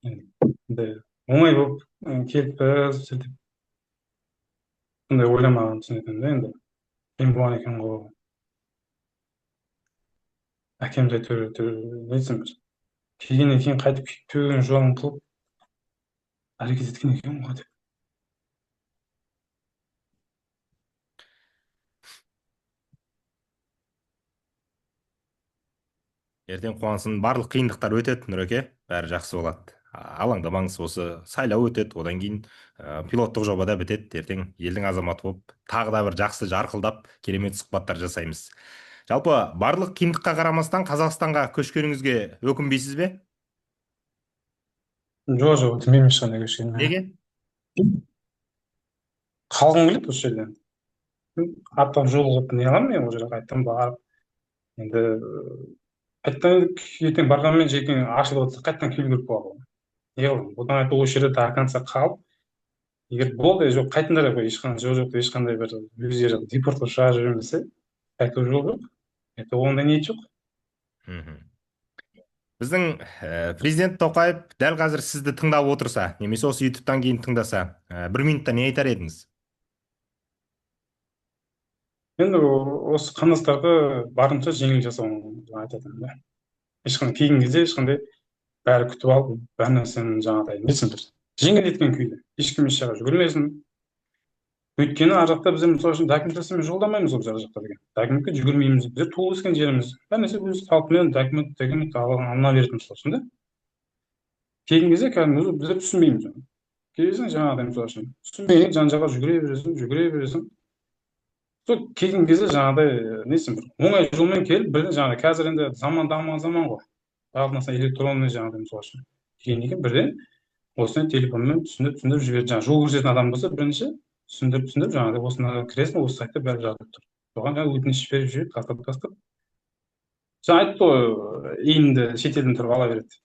Енді оңай болып, келіп сөйтіп сондай ойламаған түсінетін да енді. Қиын болған екен ғой. Әкем де не десем бір. Келгеннен кейін қайтып кетпеудің жолын қылып әрекет еткен екен ғой деп. Ертең қуансын, барлық қиындықтар өтеді, Нұреке, бәрі жақсы болады. Алаңдамаңыз, осы сайлау өтеді, одан кейін, пилоттық жоба да бітеді. Ертең елдің азаматы болып, тағы да бір жақсы жарқылдап, керемет сұхбаттар жасаймыз. Жалпы барлық қиындыққа қарамастан Қазақстанға көшкеніңізге өкінбейсіз бе? Жоқ, жоқ, өкінбеймін ешқандай көшкеніме. Неге? Қалғым келеді осы жерден. Аттан жол қылып не аламын мен ол жерге қайтадан барып. Енді қайтадан ертең барғанмен жеке ашылып отырса қайтадан келу керек болады ғой. Не қыламын? Одан айтып осы жерде до конца қалып, егер болды, жоқ, қайтыңдар деп қой, ешқандай жол жоқ, ешқандай бір өздері депортқа шығарып жібермесе, қайту жол жоқ. Это ондай ниет жоқ. Біздің президент Тоқаев дәл қазір сізді тыңдап отырса, немесе осы ютубтан кейін тыңдаса, бір минутта не айтар едіңіз? Енді осы қандастарды барынша жеңіл жасауын айтатынмын да. Ешқандай келген кезде ешқандай бәрі күтіп алып, бәр нәрсені жаңағыдай несін бір жеңілдеткен күйде ешкім еш жаққа жүгірмесін. Өйткені ар жақта біз мысалы үшін документациямен жолдамаймыз ғой біз ар жақта деген. Документке жүгірмейміз, біздер туып өскен жеріміз. Бәр нәрсе өз қалпымен документ алына береді мысалы үшін да. Келген кезде кәдімгі біздер түсінбейміз оны. Келесің жаңағыдай мысалы үшін түсінбеген жан жаққа жүгіре бересің, жүгіре бересің. Сол келген кезде жаңағыдай несін бір оңай жолмен келіп, бірден жаңағыдай қазір енді заман дамыған заман ғой. Барлық нәрсе электронный жаңағыдай, мысалы үшін, дегеннен кейін бірден осыны телефонмен түсіндіріп түсіндіріп жіберді. Жаңағы жол көрсететін адам болса, бірінші түсіндіріп түсіндіріп, жаңағыдай осында кіресің, осы сайтта бәрі жазылып тұр, соған жаңағы өтініш беріп жіберді, тастап тастап. Жаңа айтты ғой, ИИН-ді шетелден тұрып ала береді.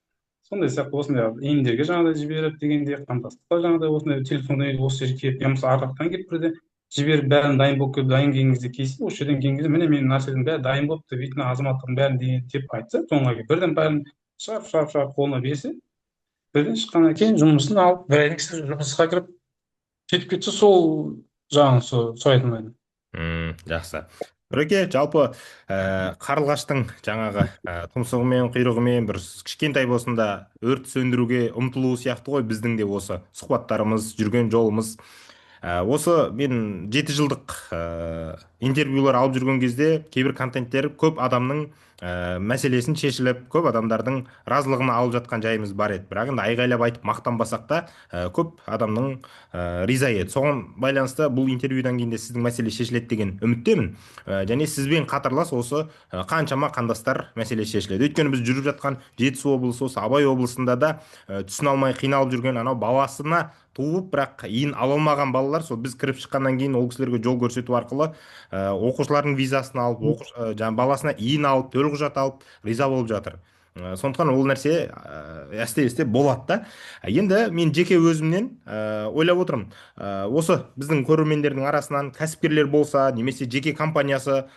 Сондай сияқты осындай ИИН-дерге жаңағыдай жіберіп дегендей, қандастыққа жаңағыдай осындай телефонмен осы жерге келіп, я болмаса ар жақтан келіп, бірде жіберіп, бәрін дайын болып келіп, дайын келген кезде келсе, осы жерден келген кезде: «Міне, менің нәрселерім бәрі дайын болыпты, вид азаматтығым бәрін», — деген деп айтса, соңға келіп бірден бәрін шығарып, шығарып, шығарып қолына берсе, бірден шыққаннан кейін жұмысын алып, бір айдың ішінде жұмысқа кіріп сөйтіп кетсе, сол жағын сол сұрайтын едім. Жақсы, Нұреке. Жалпы қарлығаштың жаңағы тұмсығымен, құйрығымен бір кішкентай болсын да өрт сөндіруге ұмтылуы сияқты ғой біздің де осы сұхбаттарымыз, жүрген жолымыз. Осы мен 7 жылдық интервьюлар алып жүрген кезде кейбір контенттер көп адамның мәселесін шешіліп, көп адамдардың разылығын алып жатқан жайымыз бар еді. Бірақ енді айғайлап айтып мақтанбасақ та, көп адамның риза еді. Соған байланысты бұл интервьюдан кейін де сіздің мәселе шешіледі деген үміттемін. Және сізбен қатарлас осы қаншама қандастар мәселе шешіледі. Өйткені біз жүріп жатқан Жетісу облысы, осы Абай облысында да түсіне алмай қиналып жүрген, анау баласына туып, бірақ ИИН ала алмаған балалар, сол біз кіріп шыққаннан кейін ол кісілерге жол көрсету арқылы оқушылардың визасын алып, жаңағы баласына ИИН алып, төлқұжат алып, риза болып жатыр. Сондықтан ол нәрсе әсте әсте болады да. Енді мен жеке өзімнен ойлап отырмын. Осы біздің көрермендердің арасынан кәсіпкерлер болса немесе жеке компаниясы,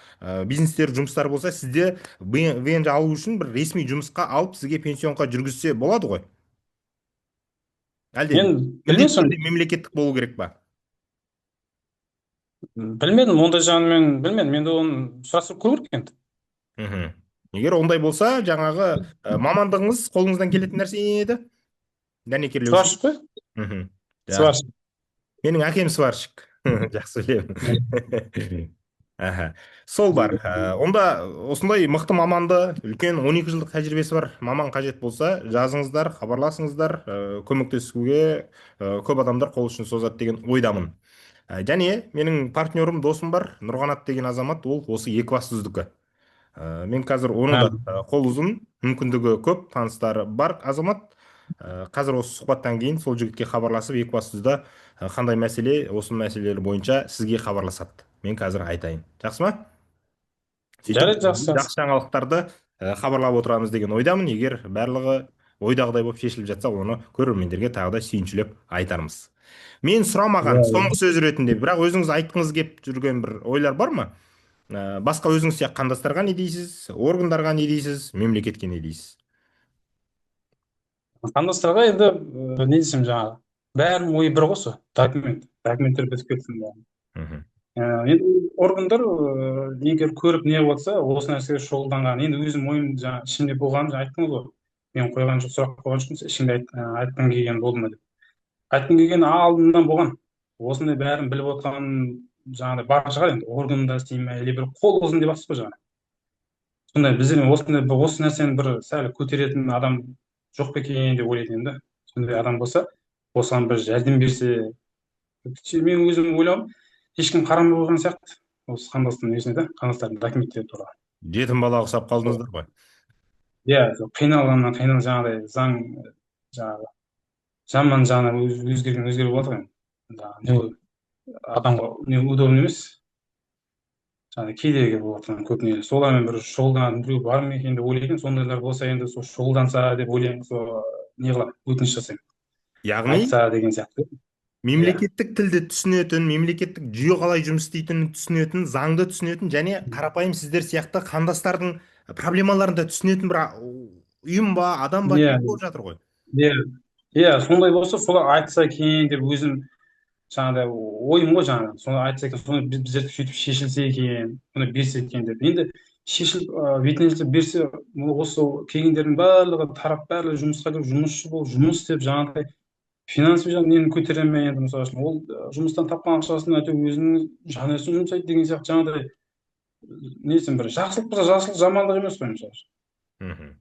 бизнестер, жұмыстар болса, сізде ВНЖ алу үшін бір ресми жұмысқа алып, сізге пенсионка жүргізсе болады ғой, әлде Мен міндетті білмесем түрде мемлекеттік болу керек па? Білмедім, ондай жағын мен білмедім енді, оны сұрастырып көру керек енді. Егер ондай болса, жаңағы мамандығыңыз, қолыңыздан келетін нәрсе не еді? Дәнекерлеуші. Сварщик қой. Сварщик. Менің әкем сварщик, жақсы білемін. Аха, сол бар. Онда осындай мықты маманды, үлкен 12 жылдық тәжірибесі бар маман қажет болса, жазыңыздар, хабарласыңыздар. Көмектесуге көп адамдар қол ұшын созады деген ойдамын. Және менің партнерім, досым бар, Нұрғанат деген азамат, ол осы Екібастұздікі. Мен қазір оның да қол ұзын, мүмкіндігі көп, таныстары бар азамат. Қазір осы сұхбаттан кейін сол жігітке хабарласып, Екібастұзда қандай мәселе, осы мәселелер бойынша сізге хабарласады. Мен қазір айтайын, жақсы ма? Сөйтіп Жарайды, жақсы, жақсы. жақсы жаңалықтарды хабарлап отырамыз деген ойдамын. Егер барлығы ойдағыдай болып шешіліп жатса, оны көрермендерге тағы да сүйіншілеп айтармыз. Мен сұрамаған, соңғы сөз ретінде, бірақ өзіңіз айтқыңыз келіп жүрген бір ойлар бар ма? Басқа өзіңіз сияқты қандастарға не дейсіз, органдарға не дейсіз, мемлекетке не дейсіз? Қандастарға енді не десем, жаңағы бәрінің ойы бір ғой, сол документ, документтер бітіп кетсін бәрі. Енді органдар егер көріп не қылып жатса, осы нәрсеге шұғылданған. Енді өзім ойым, жаңа ішімде болғанын жаңа айттыңыз ғой, мен қойған жоқ, сұрақ қойған жоқпын, ішімде айтқым келген болды ма деп. Айтқым келген алдынан болған, осындай бәрін біліп отырған жаңағыдай бар шығар енді, органда істей ме или бір қол ұзын деп жатсыз ғой жаңа. Сондай біздер осындай осы нәрсені бір сәл көтеретін адам жоқ па екен деп ойлайтын едім да. Сондай адам болса, осыған бір жәрдем берсе. Мен өзім ойлауым, ешкім қарамай қойған сияқты осы қандастың несіне да, қандастардың документтері туралы. Жетім бала ұқсап қалдыңыздар ғой. Иә, сол қиналғаннан қинал, жаңағыдай заң жаңағы жаман жағынан өзгерген, өзгеріп жатыр ғой енді. Жаңағы не ол, адамға не удобно емес, жаңағы кедергі болып жатқан көп не. Солармен бір шұғылданатын біреу бар ма екен деп ойлайтын. Сондайлар болса, енді сол шұғылданса деп ойлаймын, сол не қыламын, өтініш жасаймын. Яғни айтса деген сияқты. мемлекеттік тілді түсінетін, мемлекеттік жүйе қалай жұмыс істейтінін түсінетін, заңды түсінетін және қарапайым сіздер сияқты қандастардың проблемаларын да түсінетін бір ұйым ба, адам ба керек болып жатыр ғой. Иә, сондай болса, солар айтса екен деп өзім жаңағыдай ойым ғой жаңағы. Соны айтса екен, соны біздер сөйтіп шешілсе екен, бұны берсе екен деп. Енді шешіліп, вид берсе, осы келгендердің барлығы тарап, барлығы жұмысқа кіріп, жұмысшы болып жұмыс істеп, жаңағыдай финансовый жағынан нені көтере ме енді? Мысалы үшін, ол жұмыстан тапқан ақшасын әйтеуір өзінің жанұясына жұмсайды деген сияқты. Жаңағыдай несін, бір жақсылық болса, жақсылық, жамандық емес қой, мысалы үшін.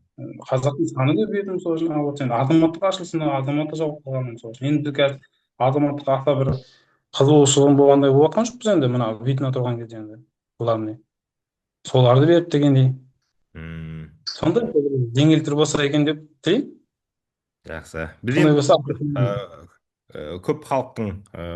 Қазақтың саны көбейеді, мысалы үшін. Алып енді азаматтық ашылсын, азаматтық жауып қалған, мысалы үшін. Енді біз қазір азаматтық аса бір қызығушылығым болғандай болып жатқан жоқпыз енді, мына вид на тұрған кезде енді главный соларды беріп дегендей. Сондай жеңіл түр болса екен деп тілеймін. Жақсы. Біз Сондай енді болса. көп халықтың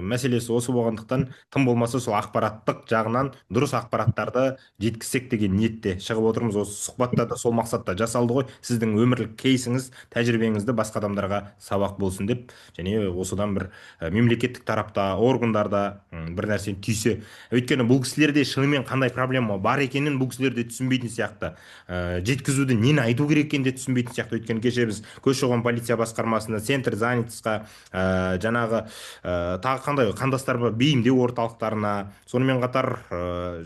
мәселесі осы болғандықтан, тым болмаса сол ақпараттық жағынан дұрыс ақпараттарды жеткізсек деген ниетте шығып отырмыз. Осы сұхбатта да сол мақсатта жасалды ғой. Сіздің өмірлік кейсіңіз, тәжірибеңізді басқа адамдарға сабақ болсын деп, және осыдан бір мемлекеттік тарапта, органдарда бір нәрсені түйсе. Өйткені бұл кісілерде шынымен қандай проблема бар екенін бұл кісілер де түсінбейтін сияқты. Жеткізуді, нені айту керек екенін де түсінбейтін сияқты. Өйткені кеше біз көші-қон полиция басқармасына, центр занятостьқа, жаңағы тағы қандай қандастар бар, бейімдеу орталықтарына, сонымен қатар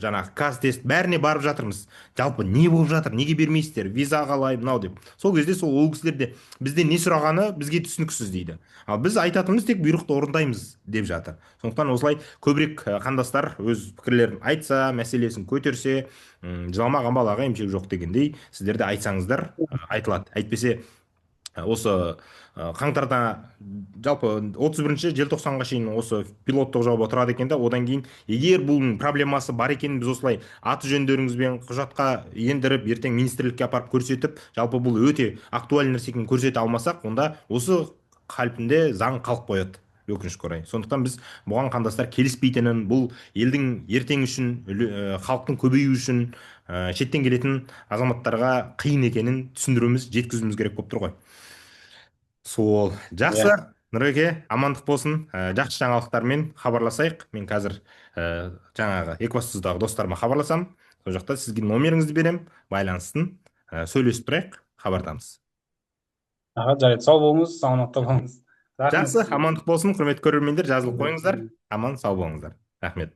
жаңағы Казтест, бәріне барып жатырмыз. Жалпы не болып жатыр, неге бермейсіздер, виза қалай, мынау деп. Сол кезде сол ол кісілер де бізден не сұрағаны бізге түсініксіз дейді. Ал біз айтатынымыз тек бұйрықты орындаймыз деп жатыр. Сондықтан осылай көбірек қандастар өз пікірлерін айтса, мәселесін көтерсе, жыламаған балаға емшек жоқ дегендей, сіздер де айтсаңыздар, айтылады. Әйтпесе осы қаңтарда, жалпы 31 желтоқсанға шейін осы пилоттық жоба тұрады екен да. Одан кейін егер бұл проблемасы бар екенін біз осылай аты жөндеріңізбен құжатқа ендіріп, ертең министрлікке апарып көрсетіп, жалпы бұл өте актуальный нәрсе екенін көрсете алмасақ, онда осы қалпінде заң қалып қояды, өкінішке орай. Сондықтан біз бұған қандастар келіспейтінін, бұл елдің ертеңі үшін, халықтың көбеюі үшін, шеттен келетін азаматтарға қиын екенін түсіндіруіміз, жеткізуіміз керек болып тұр ғой. Сол жақсы. Иә. Нұреке, амандық болсын. Жақсы жаңалықтармен хабарласайық. Мен қазір жаңағы Екібастұздағы достарыма хабарласамын, сол жақта сізге номеріңізді беремін, байланыстын, сөйлесіп тұрайық, хабардамыз. Аға, жарайды, сау болыңыз, саламатта болыңыз, рахмет Жақсы. Сізге. Амандық болсын, құрметті көрермендер, жазылып қойыңыздар. Аман сау болыңыздар, рахмет.